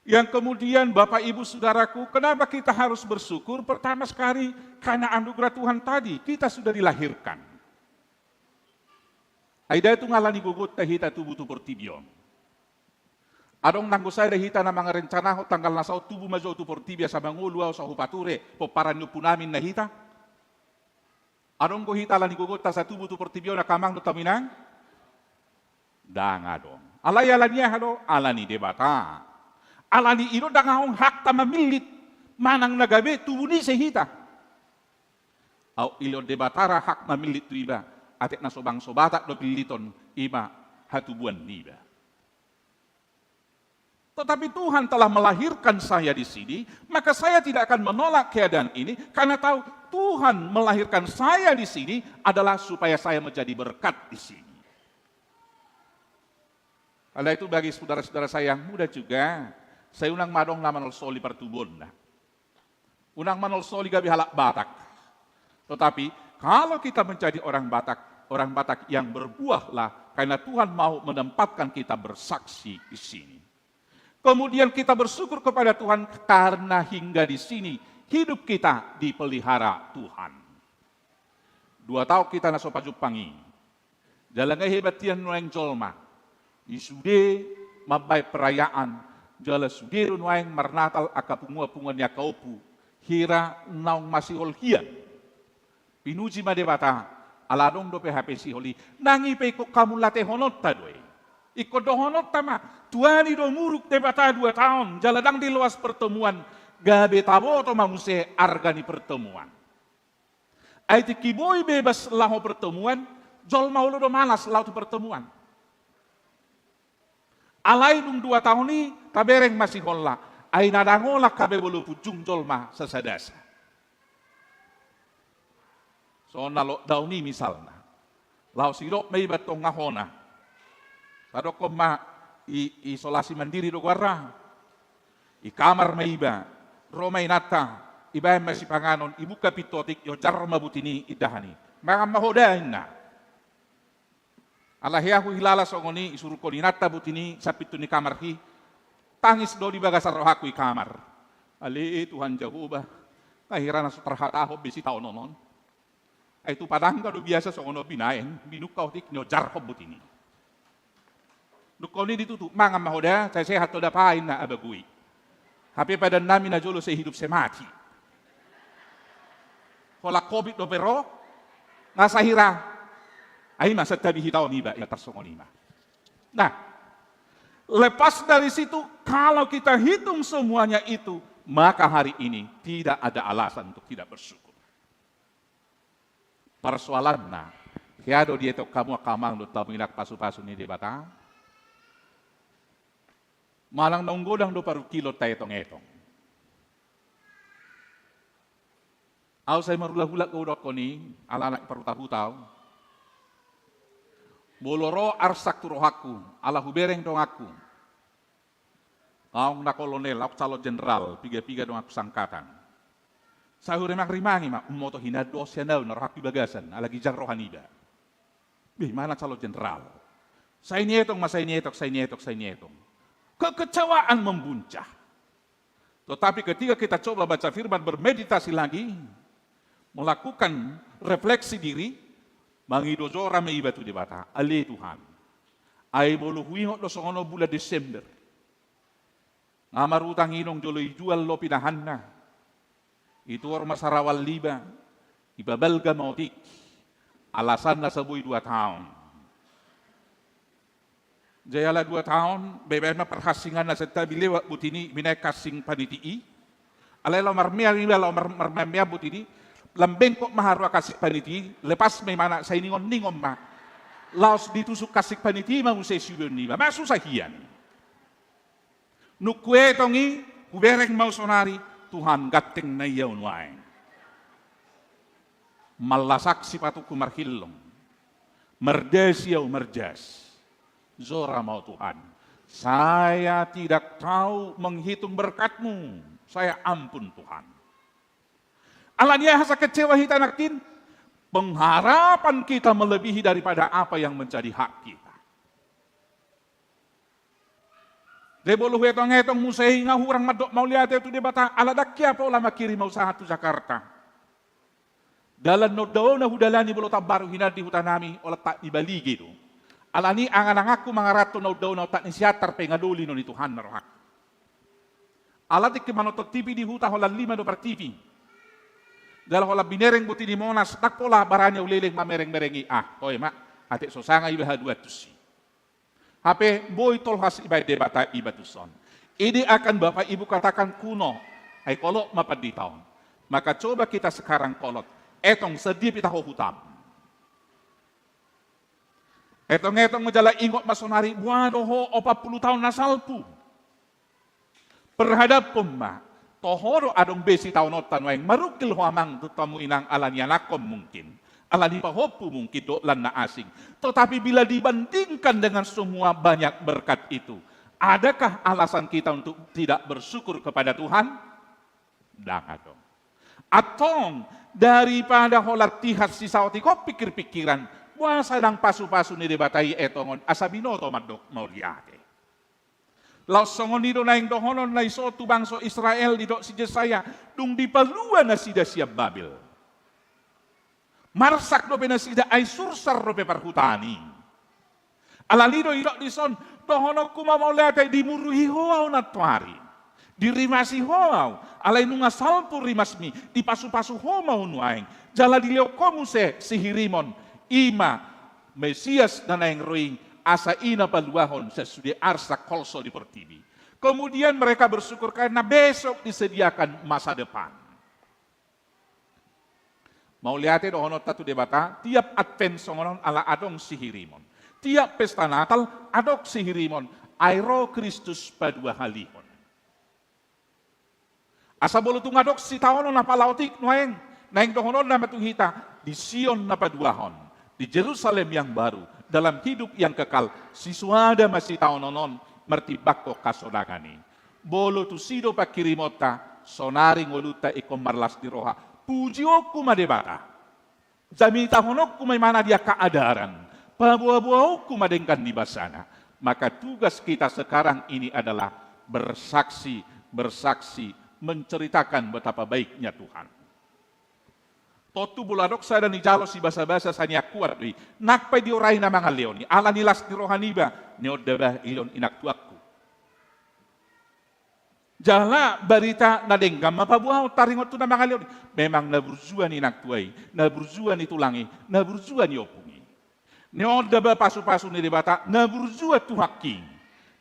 Yang kemudian, Bapak Ibu Saudaraku, kenapa kita harus bersyukur? Pertama sekali, karena anugerah Tuhan tadi, kita sudah dilahirkan. Ai ndada tung ala ni gogonta hita tubu tu portibi on. Adong nanggo sada hita na mangarencanahon tanggal na saut tubu ma jo tu portibi asa mangolu ahu, asa hupature pomparan ni ompunami, ninna hita? Adong do hita ala ni gogonta asa tubu tu portibi on, angka amang dohot hamu inang? Ndang adong. Alai ala ni aha do? Ala ni Debata. Ala ni i do ndang adong hakta mamillit manang na gabe tubu ni ise hita. Aut dilehon Debata ra hak mamillit tu iba, atik na so bangso Batak do pilliton, i ma hatubuan niba. Tetapi Tuhan telah melahirkan saya di sini, maka saya tidak akan menolak keadaan ini, karena tahu Tuhan melahirkan saya di sini adalah supaya saya menjadi berkat di sini. Oleh itu, bagi saudara-saudara saya yang muda juga, sai unang ma adong na manolsoli partubuonna. Unang manolsoli gabe halak Batak. Tetapi, kalau kita menjadi orang Batak, orang Batak yang berbuahlah, karena Tuhan mau menempatkan kita bersaksi di sini. Kemudian kita bersyukur kepada Tuhan karena hingga di sini hidup kita dipelihara Tuhan. Dua taon hita na so pajumpang i. Jala nga hebat hian nuaeng jolma. I sude mambaen perayaan, jala sude do nuaeng marnatal angka punguan-punguan ni angka ompu, hira naung masihol hian. Pinuji ma Debata, ala adong dope hape sihol i, nang i pe ingkon hamulatehononta do i. Ingkon dohononta ma, tuani do muruk Debata dua taon, jala ndang diloas pertemuan, gabe taboto ma muse arga ni pertemuan. Ai tingki boi bebas laho pertemuan, jolma olo do malas laho tu pertemuan. Alai dung dua taon i tabereng masiholla, ai na ndang holan hape molo punjung jolma sasadasa. Songon na lockdown i misalna. Laos idok ma iba tongahona. Tadokkon ma i, isolasi mandiri do goarna. I kamar ma iba. Ro ma inanta, ibaen ma sipanganon, ibuka pintu otik, ionjar ma butin i, indahan i. Mangan ma ho da, ninna. Ala hea huhilala songon i, isurungkon inanta butin i sian pintu ni kamarhi. Tangis do di bagasan rohangku i kamar. Ale Tuhan Jahowa, nga hira na so tarhatahon be sitaonon on. Ai tu padangga do biasa songon on binaen, binungka otik, nionjarhon butin i. Dung on i ditutu, mangan ma ho da, sai sehat ho da, painna abagui. Hape padannami na jolo sai hidup sai mati. Holan covid dope ro, nga sahira. Ai ma santabi hita on iba, ia tarsongon i ma. Nah, lepas dari situ, kalau kita hitung semuanya itu, maka hari ini tidak ada alasan untuk tidak bersyukur. Parsoalanna, hea do dietong hamu angka amang dohot hamu inang pasupasu ni Debata? Manang naung godang do parungkilon taetong-etong? Ahu sai marhulak-hulak do hudokkon i, ala anak parhuta-huta ahu. Molo ro arsak tu rohangku, ala hubereng donganku. Ahu na kolonel, ahu calon jenderal, piga-piga donganku sangkatan. Sai hurimang-rimangi ma, umboto hian do sian ahu na rohangku i bagasan, ala ginjang roha niba. Be, imana calon jenderal. Sai nietong ma, sai nietong, sai nietong, sai nietong. Kekecewaan membuncah. Tetapi ketika kita coba baca firman, bermeditasi lagi, melakukan refleksi diri, mangido jora ma iba tu Debata, ale Tuhan. Ai molo huingot do songon on bulan Desember. Nga marutang inong jolo ijual do pinahanna. Ituhor ma sarawal niba, ipabalga ma otik. Alasanna so boi dua taon. Jala dua taon, baen ma parhansinganna santabi, lewat butin i, binaen hansing paniti i. Alai laho marmea iba, laho mar-, marmea-mea butin i, lam bengkok ma haroa hansing paniti i, lepas ma imana, sai ningon-ningon ma. Laos ditusuk hansing paniti i ma muse siubeon niba. Maksud sa hian. Nunga huetong i, hubereng ma ahu sonari, Tuhan, ganteng na i ahu nuaeng. Mallasak sipatungku marhillong. Marjas i ahu marjas. Jora ma ahu Tuhan. Saya tidak tahu menghitung berkat-Mu. Saya ampun Tuhan. Alani aha sai kecewa hita nangkin? Pengharapan kita melebihi daripada apa yang menjadi hak kita. Jadi molo huetong-etong muse i nga hurang mandok mauliate tu Debata, ala ndang hea pola mangkirim au sahat tu Jakarta. Dalan na undaona hudalani molo tambaru hinan di hutanami, olat tak dibalige do. Alani angan-anganku mangaranto na undaona olat ni Siantar pe nga doli non i Tuhan na rohangku. Ala tingki manonton T V di huta holan lima do par T V. Jala holan binereng boti ni Monas, ndang pola barani au leleng mamereng-mereng i, ah, toe ma, atik so sanga iba haduan tusi. Hape boi tolhas ibaen Debata iba tuson. Ini akan Bapak Ibu katakan kuno, ai kolot ma pandita on. Maka coba kita sekarang kolot, etong sandia pe taho hutam. Etong-etong ma jala ingot ma sonari, boha do ho opat pulu taon na salpu. Perhadaphon ma, toho do adong be sitaononta nuaeng, marungkil ho amang dohot hamu inang, alani anakhon mungkin, alani pahompu mungkin dohot lan na asing. Tetapi bila dibandingkan dengan semua banyak berkat itu, adakah alasan kita untuk tidak bersyukur kepada Tuhan? Ndang adong. Antong, daripada holan tihat sisaotik on pikir-pikiran, boasa ndang pasu-pasu ni Debata i etong on asa binoto mandok mauliate. Laos songon i do naeng dohonon na dison tu bangso Israel, didok si Jesaya, dung dipalua nasida sian Babel. Marsak dope nasida, ai sursar dope parhutaan i. Alani do didok dison, dohononku ma mauliate, dimuruhi ho au nantoari. Dirimasi ho au, alai nunga salpu rimasmi, dipasu-pasu ho ma au nuaeng. Jala dilehon ho muse sihirimon, i ma Mesias na naeng ro i, asa i na paluahon sian sude arsak holso di portibi. Kemudian mereka bersyukur karena besok disediakan masa depan. Mauliate dohononta tu Debata, tiap Advent songon on ala adong sihirimon. Tiap pesta Natal adong sihirimon, ai ro Kristus paduahalihon. Asa molo tung adong sitaonon na palaotik nuaeng, naeng dohononna ma tu hita, di Sion na paduahon, di Jerusalem yang baru, dalam hidup yang kekal, sisoada ma sitaonon on martimbangkon hasonangan i. Molo tusi do panghirimonta, sonari ngolunta ingkon marlas ni roha. Pujionku ma Debata. Jamitahononku ma imana di angka adaran. Paboa-boaonku ma denggan ni basana. Maka tugas kita sekarang ini adalah bersaksi, bersaksi, menceritakan betapa baiknya Tuhan. Tontu molo adong sada nijalo sibasa-basa, saniangkuan do i. Nang pe diorai na mangalehon i, ala ni las ni roha niba, ni on da bah ilehon inangtuangku. Jala barita na denggan ma paboaon taringot tu na mangalehon i. Memang na burju ni inangtua i, na burju ni tulang i, na burju ni ompung i. Ni on da bah pasu-pasu ni Debata, na burju Tuhanki.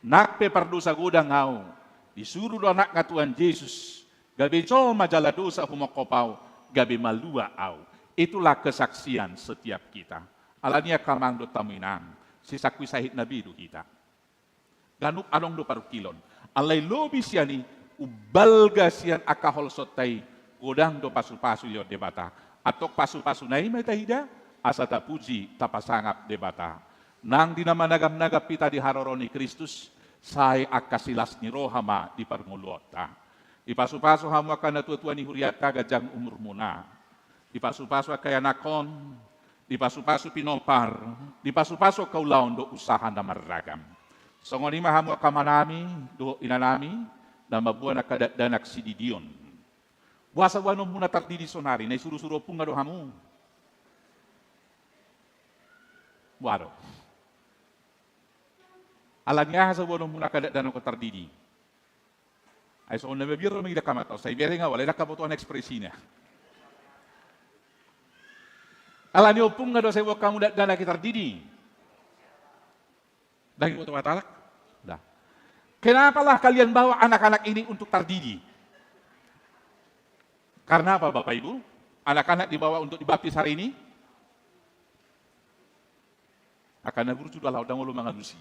Nang pe pardosa godang au, disuru do anakna Tuhan Jesus, gabe jolma jala dosa humongkop au, gabe malua au. Itulah kesaksian setiap kita. Alani i angka amang dohot hamu inang, sisangkui sahit na be do hita. Ganup adong do parungkilon. Alai lobi sian i, umbalga sian angka holsonta i, godang do pasu-pasu dilehon Debata. Antong pasu-pasuna i ma taida, asa tapuji, tapasangap Debata. Nang di na managam-nagam hita di haroro ni Kristus, sai angka silas ni roha ma di parngoluonta. Dipasu-pasu hamu angka natua-tua ni hurianta, ganjang umurmuna. Dipasu-pasu angka ianakhon, dipasu-pasu pinompar, dipasu-pasu angka ulaon dohot usaha na marragam. Songon i ma hamu angka amanami dohot inanami, na mamboan angka dakdanak sididion. Boasa boanonmuna tardidi sonari, na isuru-suru ompungna do hamu? Boha do? Alani aha sai boanonmuna angka dakdanak on tardidi? Ai songon na mabiar do mangida angka mata on, sai bereng au, alai ndang huboto ekspresina. Alani ompungna do sai boan hamu dakdanak i tardidi. Ndang huboto hata halak. Dah. Kenapalah kalian bawa anak-anak ini untuk tardidi? Karena apa, Bapak Ibu? Anak-anak dibawa untuk dibaptis hari ini? Angka na burju do, ala ndang olo mangalusi.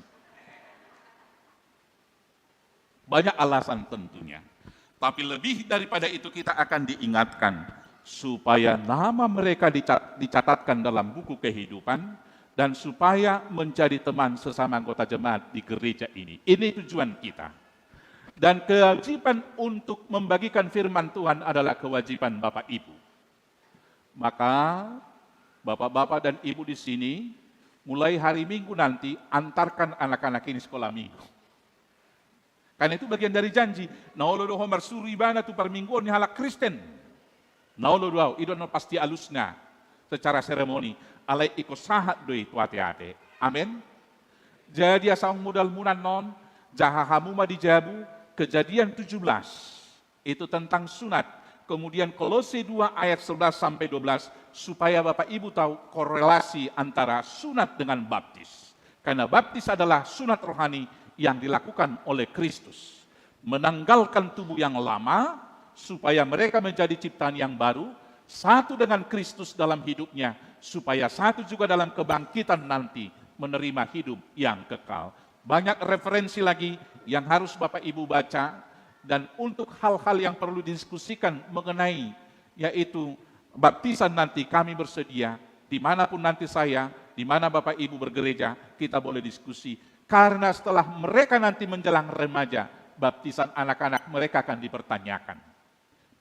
Banyak alasan tentunya. Tapi lebih daripada itu, kita akan diingatkan supaya nama mereka dicat-, dicatatkan dalam buku kehidupan dan supaya menjadi teman sesama anggota jemaat di gereja ini. Ini tujuan kita. Dan kewajiban untuk membagikan firman Tuhan adalah kewajiban Bapak Ibu. Maka, Bapak-bapak dan Ibu di sini, mulai hari Minggu nanti, antarkan anak-anak ini sekolah Minggu. Karena itu bagian dari janji. Na olo do ho marsuru ibana tu parmingguon ni halak Kristen. Na olo do au, i do na pasti alusna secara seremoni. Alai ingkon sahat do i tu ate-ate. Amen. Jadi asa unang modalmuna annon, jaha hamu ma di jabu, Kejadian tujuh belas. Itu tentang sunat. Kemudian Kolose dua ayat sebelas sampai dua belas, supaya Bapak Ibu tahu korelasi antara sunat dengan baptis. Karena baptis adalah sunat rohani yang dilakukan oleh Kristus. Menanggalkan tubuh yang lama, supaya mereka menjadi ciptaan yang baru, satu dengan Kristus dalam hidupnya, supaya satu juga dalam kebangkitan nanti menerima hidup yang kekal. Banyak referensi lagi yang harus Bapak Ibu baca, dan untuk hal-hal yang perlu didiskusikan mengenai, yaitu baptisan nanti, kami bersedia, dimanapun nanti saya, di mana Bapak Ibu bergereja, kita boleh diskusi. Karena setelah mereka nanti menjelang remaja, baptisan anak-anak mereka akan dipertanyakan.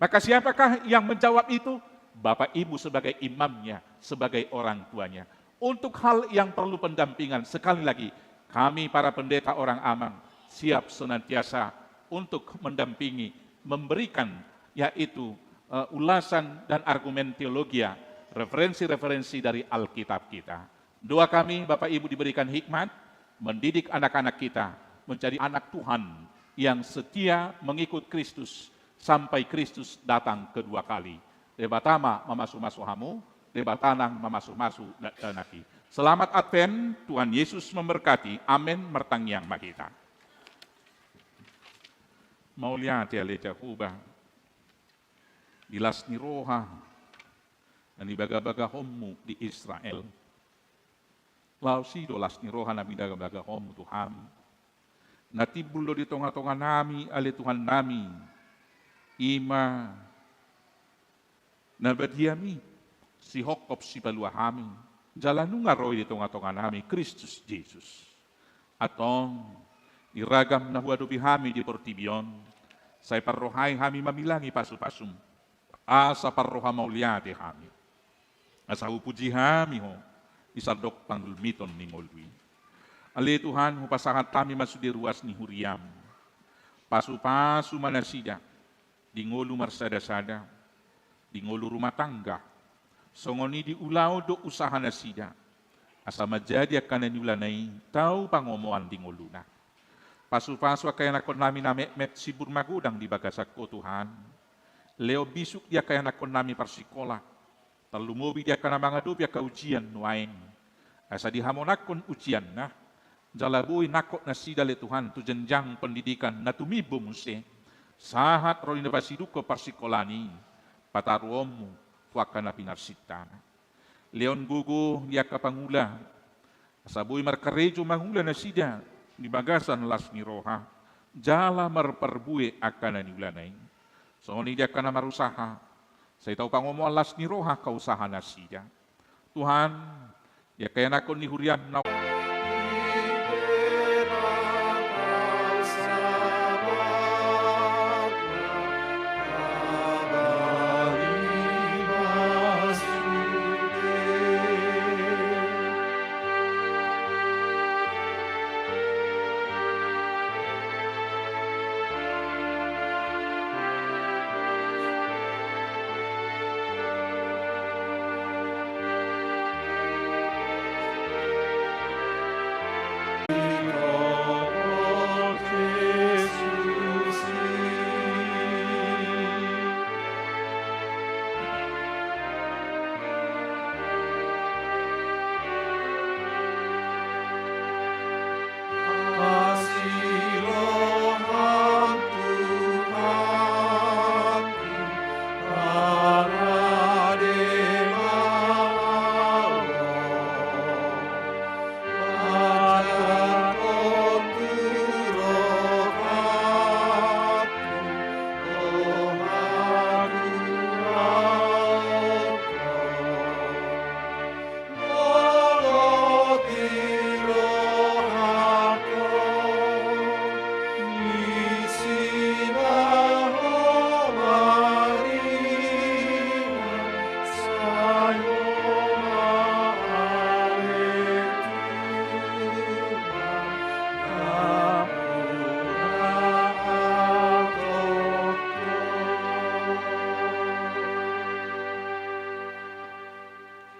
Maka siapakah yang menjawab itu? Bapak Ibu sebagai imamnya, sebagai orang tuanya. Untuk hal yang perlu pendampingan, sekali lagi, kami para pendeta orang Amang siap senantiasa untuk mendampingi, memberikan, yaitu, eh, ulasan dan argumen teologia, referensi-referensi dari Alkitab kita. Doa kami, Bapak Ibu diberikan hikmat, mendidik anak-anak kita menjadi anak Tuhan yang setia mengikut Kristus sampai Kristus datang kedua kali. Debata ma mamasu-masu hamu, Debata nang mamasu-masu da-, dakdanak i. Selamat Advent, Tuhan Yesus memberkati. Amen, martangiang ma hita. Mauliate ale Jahowa, di las ni roha na nibagabagahonmu di Israel. Laos i do las ni roha na binagabagahonmu tu hami. Na timbul do di tongatonganami, ale Tuhannami, i ma na badiami, sihophop sipalua hami, jala nunga ro i di tongatonganami Kristus Jesus. Antong, di ragam na huadopi hami di portibi on, sai parrohai hami mamilangi pasupasum, asa parroha mauliate hami. Asa hupuji hami ho di sandok panggulmiton ni ngolu i. Ale Tuhan, hupasahat hami ma sude ruas ni huriam. Pasupasu ma nasida di ngolu marsadasada, di ngolu rumah tangga, songon i di ulaon dohot usaha nasida, asa manjadi angka na niulana i tau pangomoan di ngoluna. Pasupasu angka ianakkonnami na metmet simbur magodang di bagasan Ho, Tuhan. Lehon bisuk di angka ianakkonnami parsikola, tarlumobi di angka na mangadopi angka ujian nuaeng, asa dihamonangkon ujianna, jala boi nangkok nasida, ale Tuhan, tu jenjang pendidikan na tumimbo muse, sahat ro di na pasidungkon parsikolaan i pataruonmu tu angka na pinarsintana. Lehon gogo di angka pangula, asa boi markarejo mangula nasida di bagasan las ni roha, jala marparbue angka na niulana i. Songon i di angka na marusaha, sai tau pangomoan las ni roha angka usaha nasida. Tuhan, di angka ianakkon ni huriam na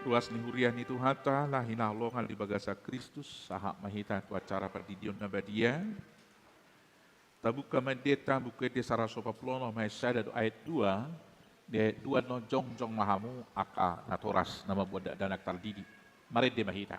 Ruas ni huria ni Tuhanta na hinaholongan di bagasan Kristus, sahat ma hita tu acara pardidion na badia. Tabuka ma endenta, Buku Ende saratus opat pulu onom ayat sada dohot ayat dua. Di ayat dua annon jongjong ma hamu angka natoras na mamboan dakdanak tardidi. Marende ma hita.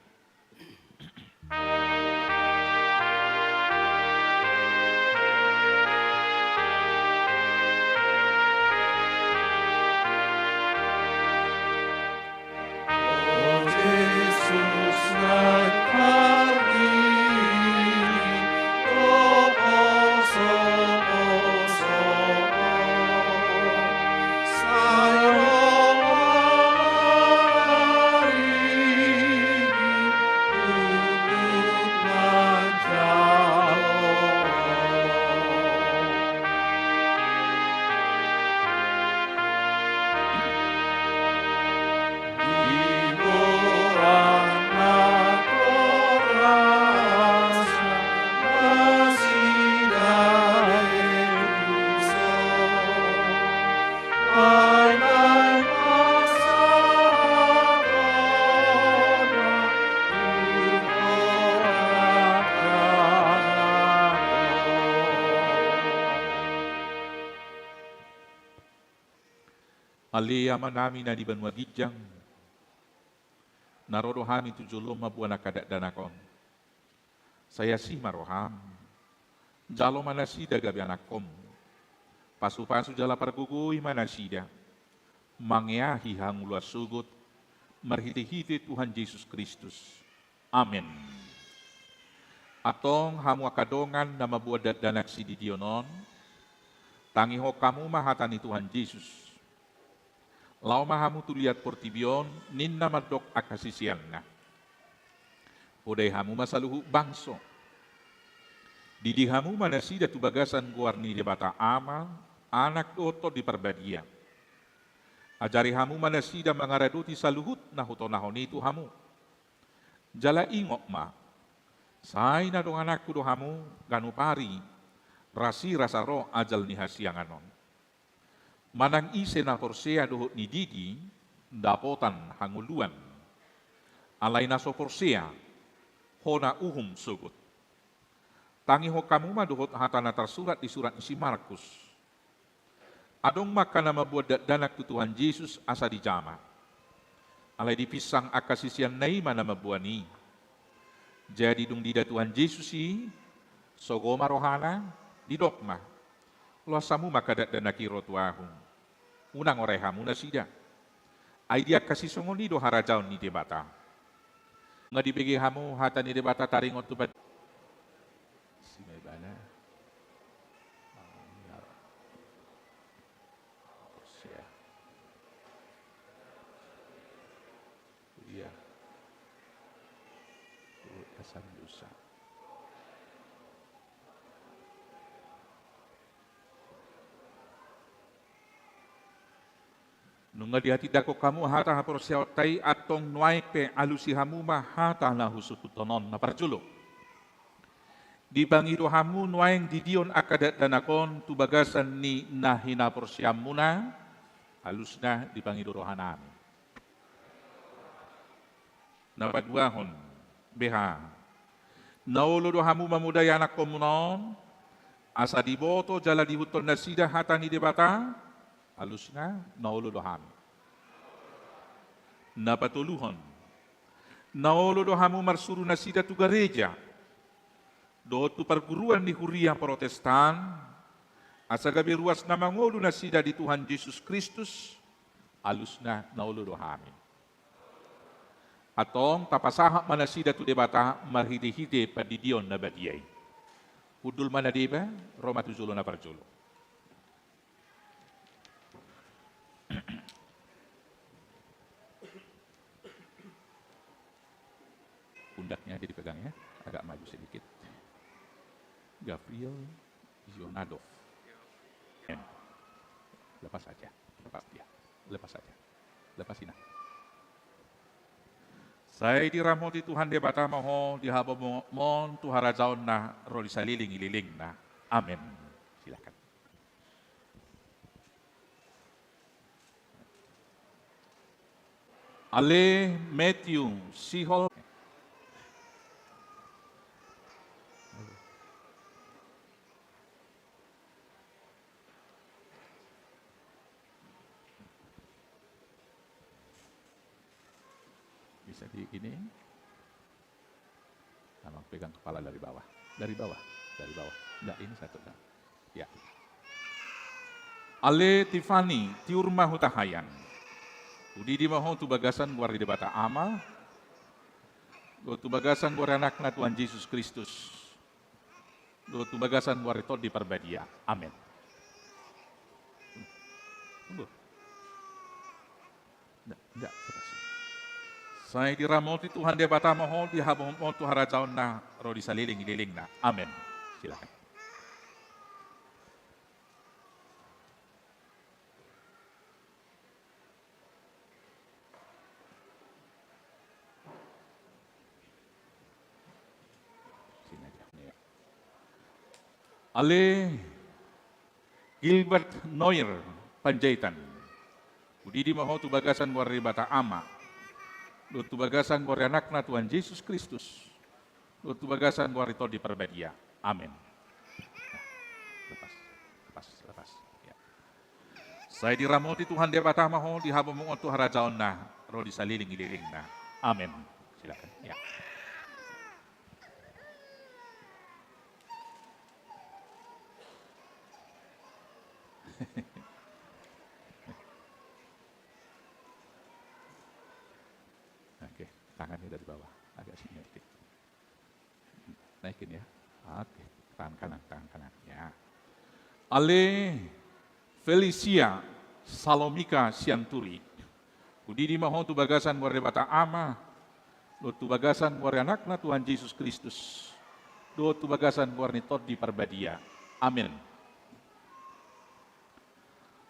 Ale Amanami na di banua ginjang, na ro do hami tu jolom mamboan angka dakdanak on. Sai asi ma roham. Jalo ma nasida gabe anakkom. Pasupasu jala pargogoi ma nasida mangeahi hangoluan sogot, marhitehite Tuhan Jesus Kristus. Amen. Antong hamu angka dongan na mamboan dakdanak sididion on, tangihon hamu ma hata ni Tuhan Jesus. Laho ma hamu tu liat portibi on, ninna mandok angka siseanna. Podai hamu ma saluhut bangso. Didi hamu ma nasida tu bagasan goar ni Debata Ama, Anak dohot Tondi Parbadia. Ajari hamu ma nasida mangaradoti saluhut na hutonahon i tu hamu. Jala ingot ma, sai na dongananku do hamu ganup ari, rasirasa ro ajal ni hasiangan on. Manang ise na porsea dohot nididi, dapotan hangoluan. Alai na so porsea, hona uhum sogot. Tangihon hamu ma dohot hata na tarsurat di surat ni si Markus. Adong ma angka na mamboan dakdanak tu Tuhan Jesus asa dijama. Alai dipinsang angka siseanna i ma na mamboan i. Jadi dung diida Tuhan Jesus i, sogo ma rohana, didok ma: Loas hamu ma angka dakdanak i ro tu ahu. Unang orai hamu nasida. Ai di angka sisongon i do harajaon ni Debata. Nunga dibege hamu hata ni Debata taringot tu pad-, si ma ibana. Iya. Iya. Dosa. Nunga dihatindangkon hamu hata haporseaonta i, antong nuaeng pe alusi hamu ma hata na husungkunhon on. Na parjolo, dipangido hamu nuaeng didion angka dakdanak on tu bagasan ni na hinaporseaonmuna, alusna dipangido rohanami. Na paduahon, beha. Na olo do hamu mamodai anakkonmuna on, asa diboto jala diihuthon nasida hata ni Debata, alusna, na olo do hami. Na patoluhon, na olo do hamu marsuru nasida tu gareja, dohot tu parguruan ni huria Protestan, asa gabe ruas na mangolu nasida di Tuhan Jesus Kristus, alusna, na olo do hami. Antong tapasahat ma nasida tu Debata marhitehite pandidion na badia i. Hundul ma na deba, ro ma tu jolo na parjolo. Pundaknya aja dipegang ya, agak maju sedikit. Gabriel Yonadov. Lepas aja, lepas dia, lepas aja, lepas sini. Sai diramoti Tuhan Debata ma ho di hababangon tu harajaonna ro di salelenglelengna. Amen. Silakan. Ale Matthew Sihol. Bisa di ini. Tolong pegang kepala dari bawah. Dari bawah. Dari bawah. Enggak, ini satu. Enggak. Ya. Ale Tiffany Tiur ma hutahayan. Hudidi ma ho tu bagasan goar ni Debata Ama, dohot tu bagasan goar ni Anakna Tuhan Jesus Kristus, dohot tu bagasan goar ni Tondi Parbadia. Amen. Tunggu. Nda, nda, lepas. Sai diramoti Tuhan Debata ma ho, dihabot ma ho tu harajaonna, ro di saleleng ni lelengna. Amen. Silakan. Sini aja, ya. Ale Gilbert Noir Panjaitan. Hudidi ma ho tu bagasan goar ni Debata Ama, dohot tu bagasan goar ni Anakna Tuhan Jesus Kristus, dohot tu bagasan goar ni Tondi Parbadia. Amen. Lepas, lepas, lepas. Ya. Sai diramoti Tuhan Debata ma ho, dihabot ma ho tu harajaonna, ro di saleleng ni lelengna. Amen. Silakan. Ya. Oke, tangannya dari bawah, agak sini dikit. Naikin ya. Oke, tangan kanan, tangan kanan. Ya. Ale Felicia Salomika Sianturi. Hudidi ma ho tu bagasan goar ni Debata Ama, dohot tu bagasan goar ni Anakna Tuhan Jesus Kristus, dohot tu bagasan goar ni Tondi Parbadia. Amen.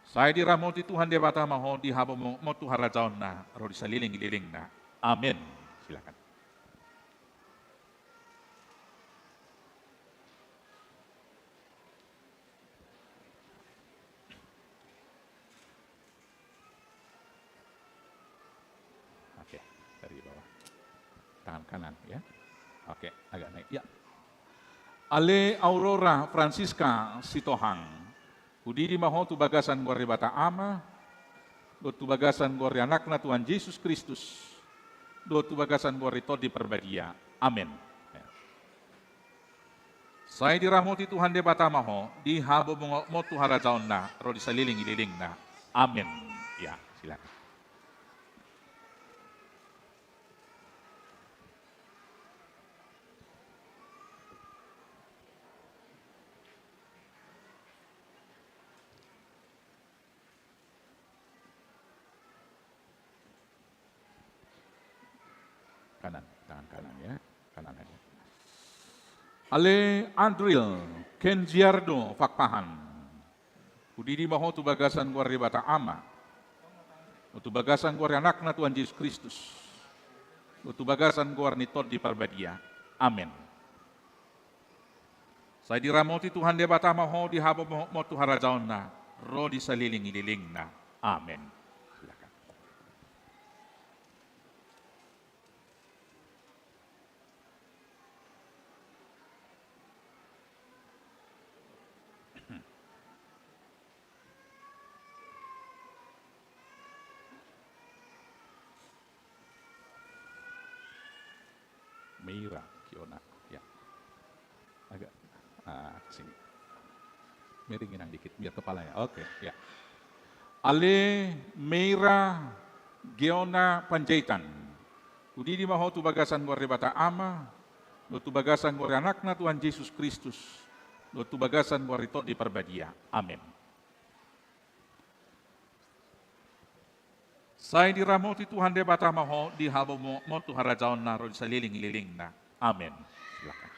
Sai diramoti Tuhan Debata ma ho, dihabot ma ho tu harajaonna, ro di saleleng ni lelengna. Amen. Silakan. Oke, dari bawah. Tangan kanan, ya. Oke, agak naik. Ya. Ale Aurora Francisca Sitohang. Hudidi ma ho tu bagasan goar ni Debata Ama, dohot tu bagasan goar ni Anakna Tuhan Jesus Kristus, dohot tu bagasan goar ni Tondi Parbadia. Amen. Ya. Sai diramoti Tuhan Debata ma ho, dihabot ma ho tu harajaonna, ro di saleleng ni lelengna. Amen. Ya, silakan. Kanan, tangan kanan ya. Kanan aja. Ale Adril Kenjiardo Fakpahan. Hudidi ma ho tu bagasan goar ni Debata Ama, tu bagasan goar ni Anakna Tuhan Jesus Kristus, tu bagasan goar ni Tondi Parbadia. Amen. Sai diramoti Tuhan Debata ma ho, dihabot ma ho tu harajaonna, ro di saleleng ni lelengna. Amen. Silakan. Meira Kiona, ya. Agak, ah, ke sini. Miringin nang dikit, biar kepalanya. Oke, ya. Ale Meira Geona Panjaitan. Hudidi ma ho tu bagasan goar ni Debata Ama, dohot tu bagasan goar ni Anakna Tuhan Jesus Kristus, dohot tu bagasan goar ni Tondi Parbadia. Amen. Sai diramoti Tuhan Debata ma ho, dihabot ma ho tu harajaonna, ro di saleleng ni lelengna. Amen. Silakan.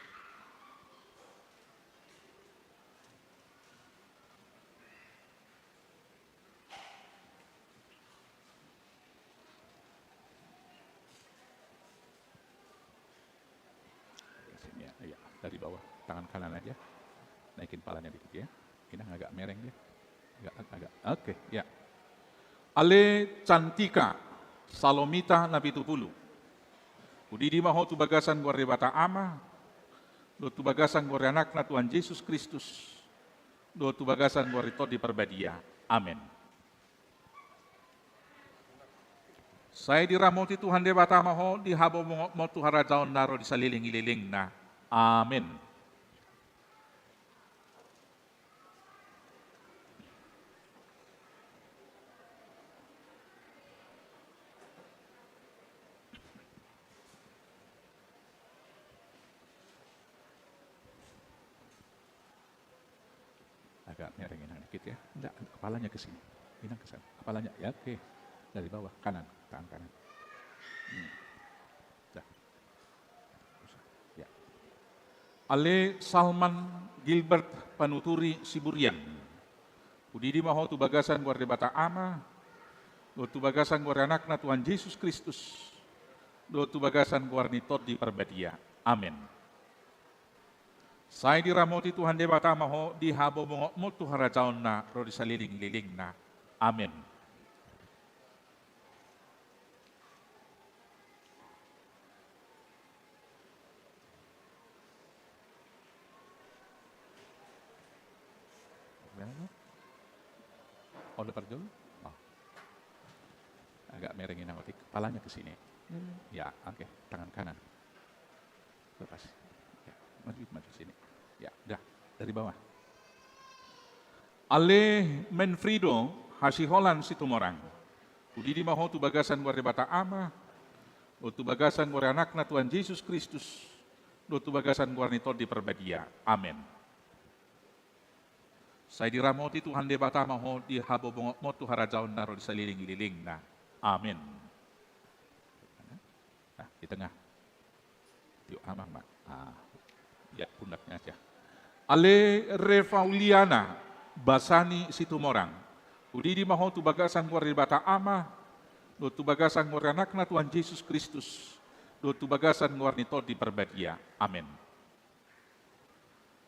Sini ya, iya, dari bawah, tangan kanan aja. Naikin palanya dikit ya. Ini agak mereng dia. Agak, agak. Oke, ya. Ale Cantika Salomita na pitu pulu. Hudidi ma ho tu bagasan goar ni Debata Ama, dohot tu bagasan goar ni Anakna Tuhan Jesus Kristus, dohot tu bagasan goar ni Tondi Parbadia. Amen. Sai diramoti Tuhan Debata ma ho di habobongotmon tu harajaonna ro di salelenglelengna. Amen. Agak miring Inang dikit ya. Enggak, kepalanya ke sini. Inang ke sana. Kepalanya, ya, oke. Dari bawah, kanan, tangan kanan. Hmm. Dah. Ya. Ale Salman Gilbert Panuturi Siburian. Hudidi ma ho tu bagasan goar ni Debata Ama, dohot tu bagasan goar ni Anakna Tuhan Jesus Kristus, dohot tu bagasan goar ni Tondi Parbadia. Amen. Sai diramoti Tuhan Debata ma ho di habobongotmon tu harajaonna ro di salelenglelengna. Amen. Mana? Oh, lebar dulu. Oh. Agak miring Inang otik. Kepalanya ke sini. Hmm. Ya, oke. Tangan kanan. Lepas. Ya, maju, maju sini. Ya, udah. Dari bawah. Ale Menfrido Hasiholan Situmorang. Hudidi ma ho tu bagasan goar ni Debata Ama, dohot tu bagasan goar ni Anakna Tuhan Jesus Kristus, dohot tu bagasan goar ni Tondi Parbadia. Amen. Sai diramoti Tuhan Debata ma ho di habobongotmon tu harajaonna ro di salelenglelengna. Amen. Nah, di tengah. Tiup amang ma. Ah. Ya, pundaknya aja. Ale Refauliana Basani Situmorang. Hudidi ma ho tu bagasan goar ni Debata Ama, dohot tu bagasan goar ni Anakna Tuhan Jesus Kristus, dohot tu bagasan goar ni Tondi Parbadia. Amen.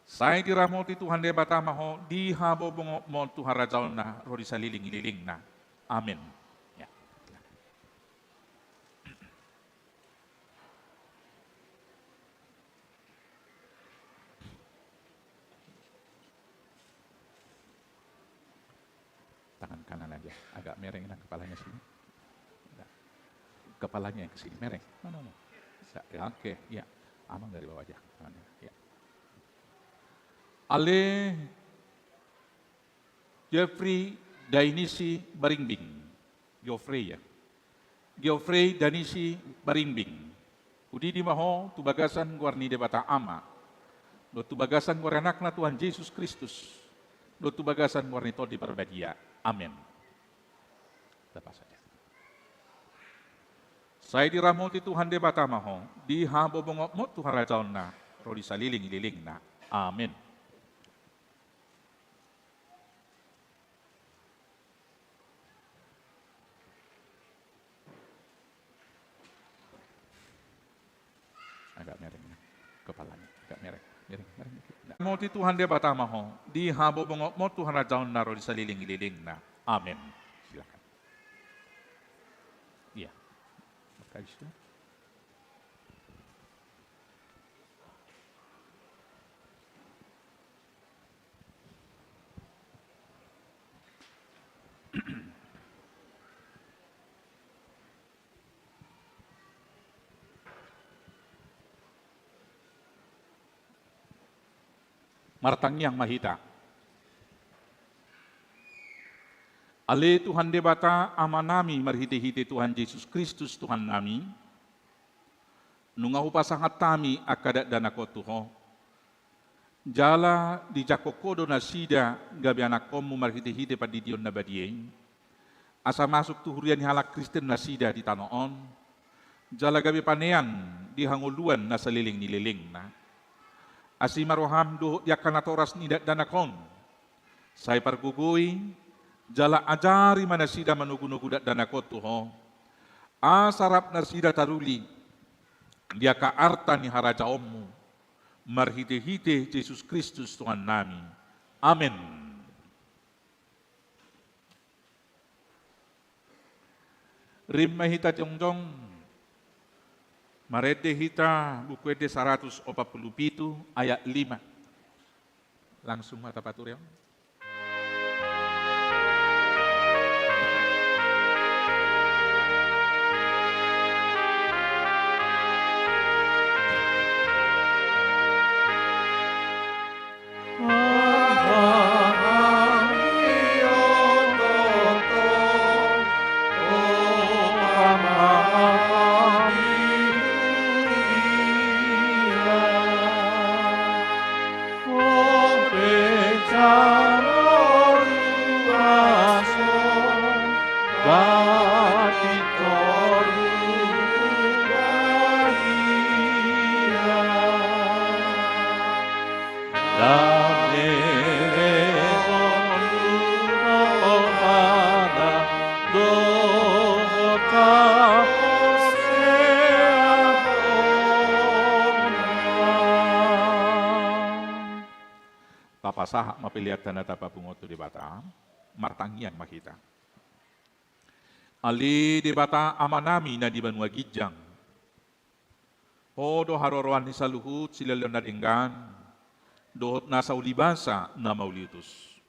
Sai diramoti Tuhan Debata ma ho di habobongotmon tu harajaonna ro di salelenglelengna. Amen. Ya. Tangan kanan aja, agak miring Inang kepalanya sini. Kepalanya yang ke sini, miring. No, no, no. Sa-, ya, oke, ya. Amang dari bawah aja tangannya, ya. Ale Jeffrey Dainisi Baringbing. Geoffrey, ya. Geoffrey Danisi Baringbing. Hudidi ma ho tu bagasan goar ni Debata Ama, dohot tu bagasan goar ni Anakna Tuhan Jesus Kristus, dohot tu bagasan goar ni Tondi Parbadia. Amen. Lepas saja. Sai diramoti Tuhan Debata ma ho di habobongotmon tu harajaonna ro di salelenglelengna. Amen. Agak miring, kepalanya agak miring, miring, miring dikit. Nah. Moti Tuhan Debata ma ho di habobongotmon tu harajaonna ro di salelenglelengna. Amen. Silakan. Iya. Makasih. Martangiang ma hita. Ale Tuhan Debata Amanami marhitehite Tuhan Jesus Kristus Tuhannami, nunga hupasahat hami angka dakdanak on tu Ho. Jala dijangkon Ho do nasida gabe anakkonmu marhitehite pandidion na badia i, asa masuk tu huria ni halak Kristen nasida di tano on, jala gabe panean di hangoluan na saleleng ni lelengna. Asi ma roham dohot di angka natoras ni dakdanak on, sai pargogoi, jala ajari ma nasida manogunogu dakdanak on tu Ho, asa rap nasida taruli di angka arta ni harajaonmu, marhitehite Jesus Kristus Tuhannami. Amen. Rap ma hita jongjong. Marende hita Buku Ende saratus opat pulu pitu ayat lima. Langsung ma tapaturi on. Tapasahat ma pelean na tapapungu tu Debata, martangiang ma hita. Ale Debata Amanami na di banua ginjang, Ho do haroroan ni saluhut silehonlehon na denggan dohot nasa ulibasa na mauliutus.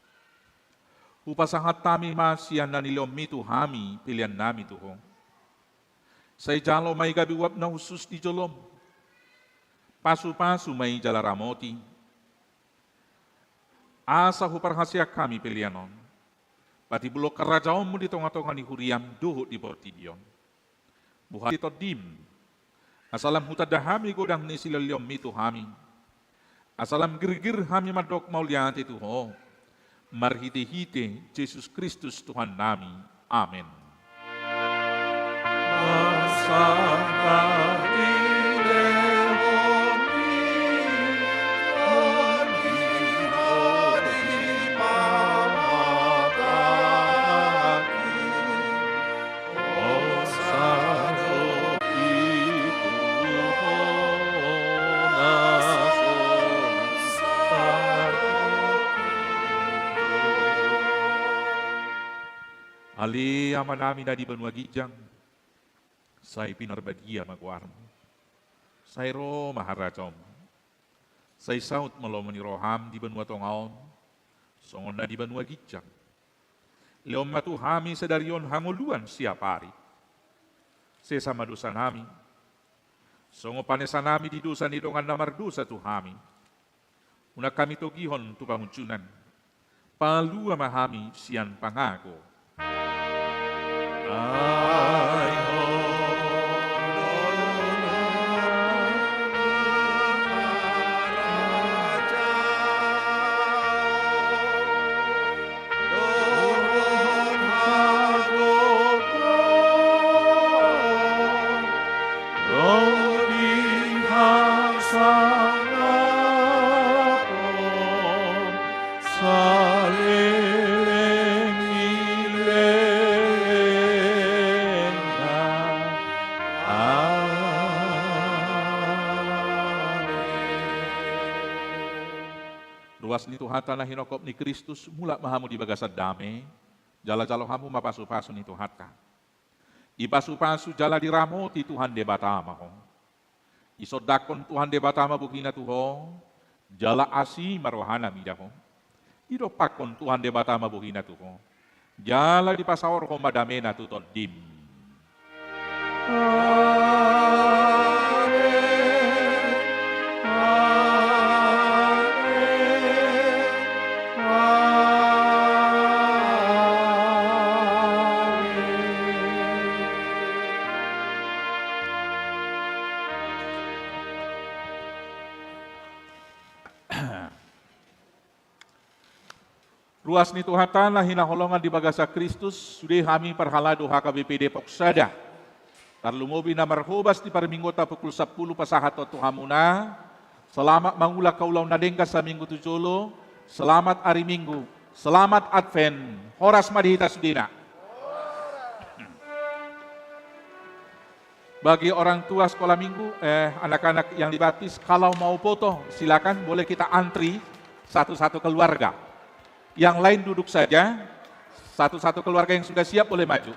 Hupasahat hami ma sian na nilehonmi tu hami peleannami tu Ho. Sai jalo ma i gabe uap na hushus di jolom. Pasupasu ma i jala ramoti, asa huparhaseang hami pelean on patimbulhon harajaonmu di tongatonga ni huriam dohot di portibi on. Buhai Tondim, asa lam hutanda hami godang ni silehonlehonmi tu hami, asa lam girgir hami mandok mauliate tu Ho, marhitehite Jesus Kristus Tuhannami. Amen. Ale Amanami na di banua ginjang, sai pinarbadia ma goarmu. Sai ro ma harajaonmu. Sai saut ma lomo ni roham di banua tonga on, songon na di banua ginjang. Lehon ma tu hami sadari on hangoluan siapari. Sesa ma dosanami, songon panesanami di dosa ni dongan na mardosa tu hami. Unang hami togihon tu pangunjunan. Palua ma hami sian pangago. Ai Ho do harajaon dohot hagogoon, ro di hasangapon saleleng ni lelengna. Amen. Ruas ni Tuhanta na hinongkop ni Kristus, mulak ma hamu di bagasan dame, jala jalo hamu ma pasupasu ni Tuhanta. Dipasupasu jala diramoti Tuhan Debata ma ho. Disondangkon Tuhan Debata ma bohina tu ho, jala asi ma rohana mida ho. Didompakkon Tuhan Debata ma bohina tu ho, jala dipasaorhon ma damena tu tondim. Amen. Amen. Amen. Ruas ni Tuhanta na hinaholongan di bagasan Kristus, sude hami parhalado H K B P Depok sada, tarlumobi na marhobas di parmingguonta pukul sampulu pasahathon tu hamuna. Selamat mangulak haulaon na denggan saminggu tu jolo. Selamat ari Minggu. Selamat Advent. Horas ma di hita sudena. Bagi orang tua sekolah minggu, eh, anak-anak yang dibaptis, kalau mau foto, silakan, boleh kita antri satu-satu keluarga. Yang lain duduk saja, satu-satu keluarga yang sudah siap boleh maju.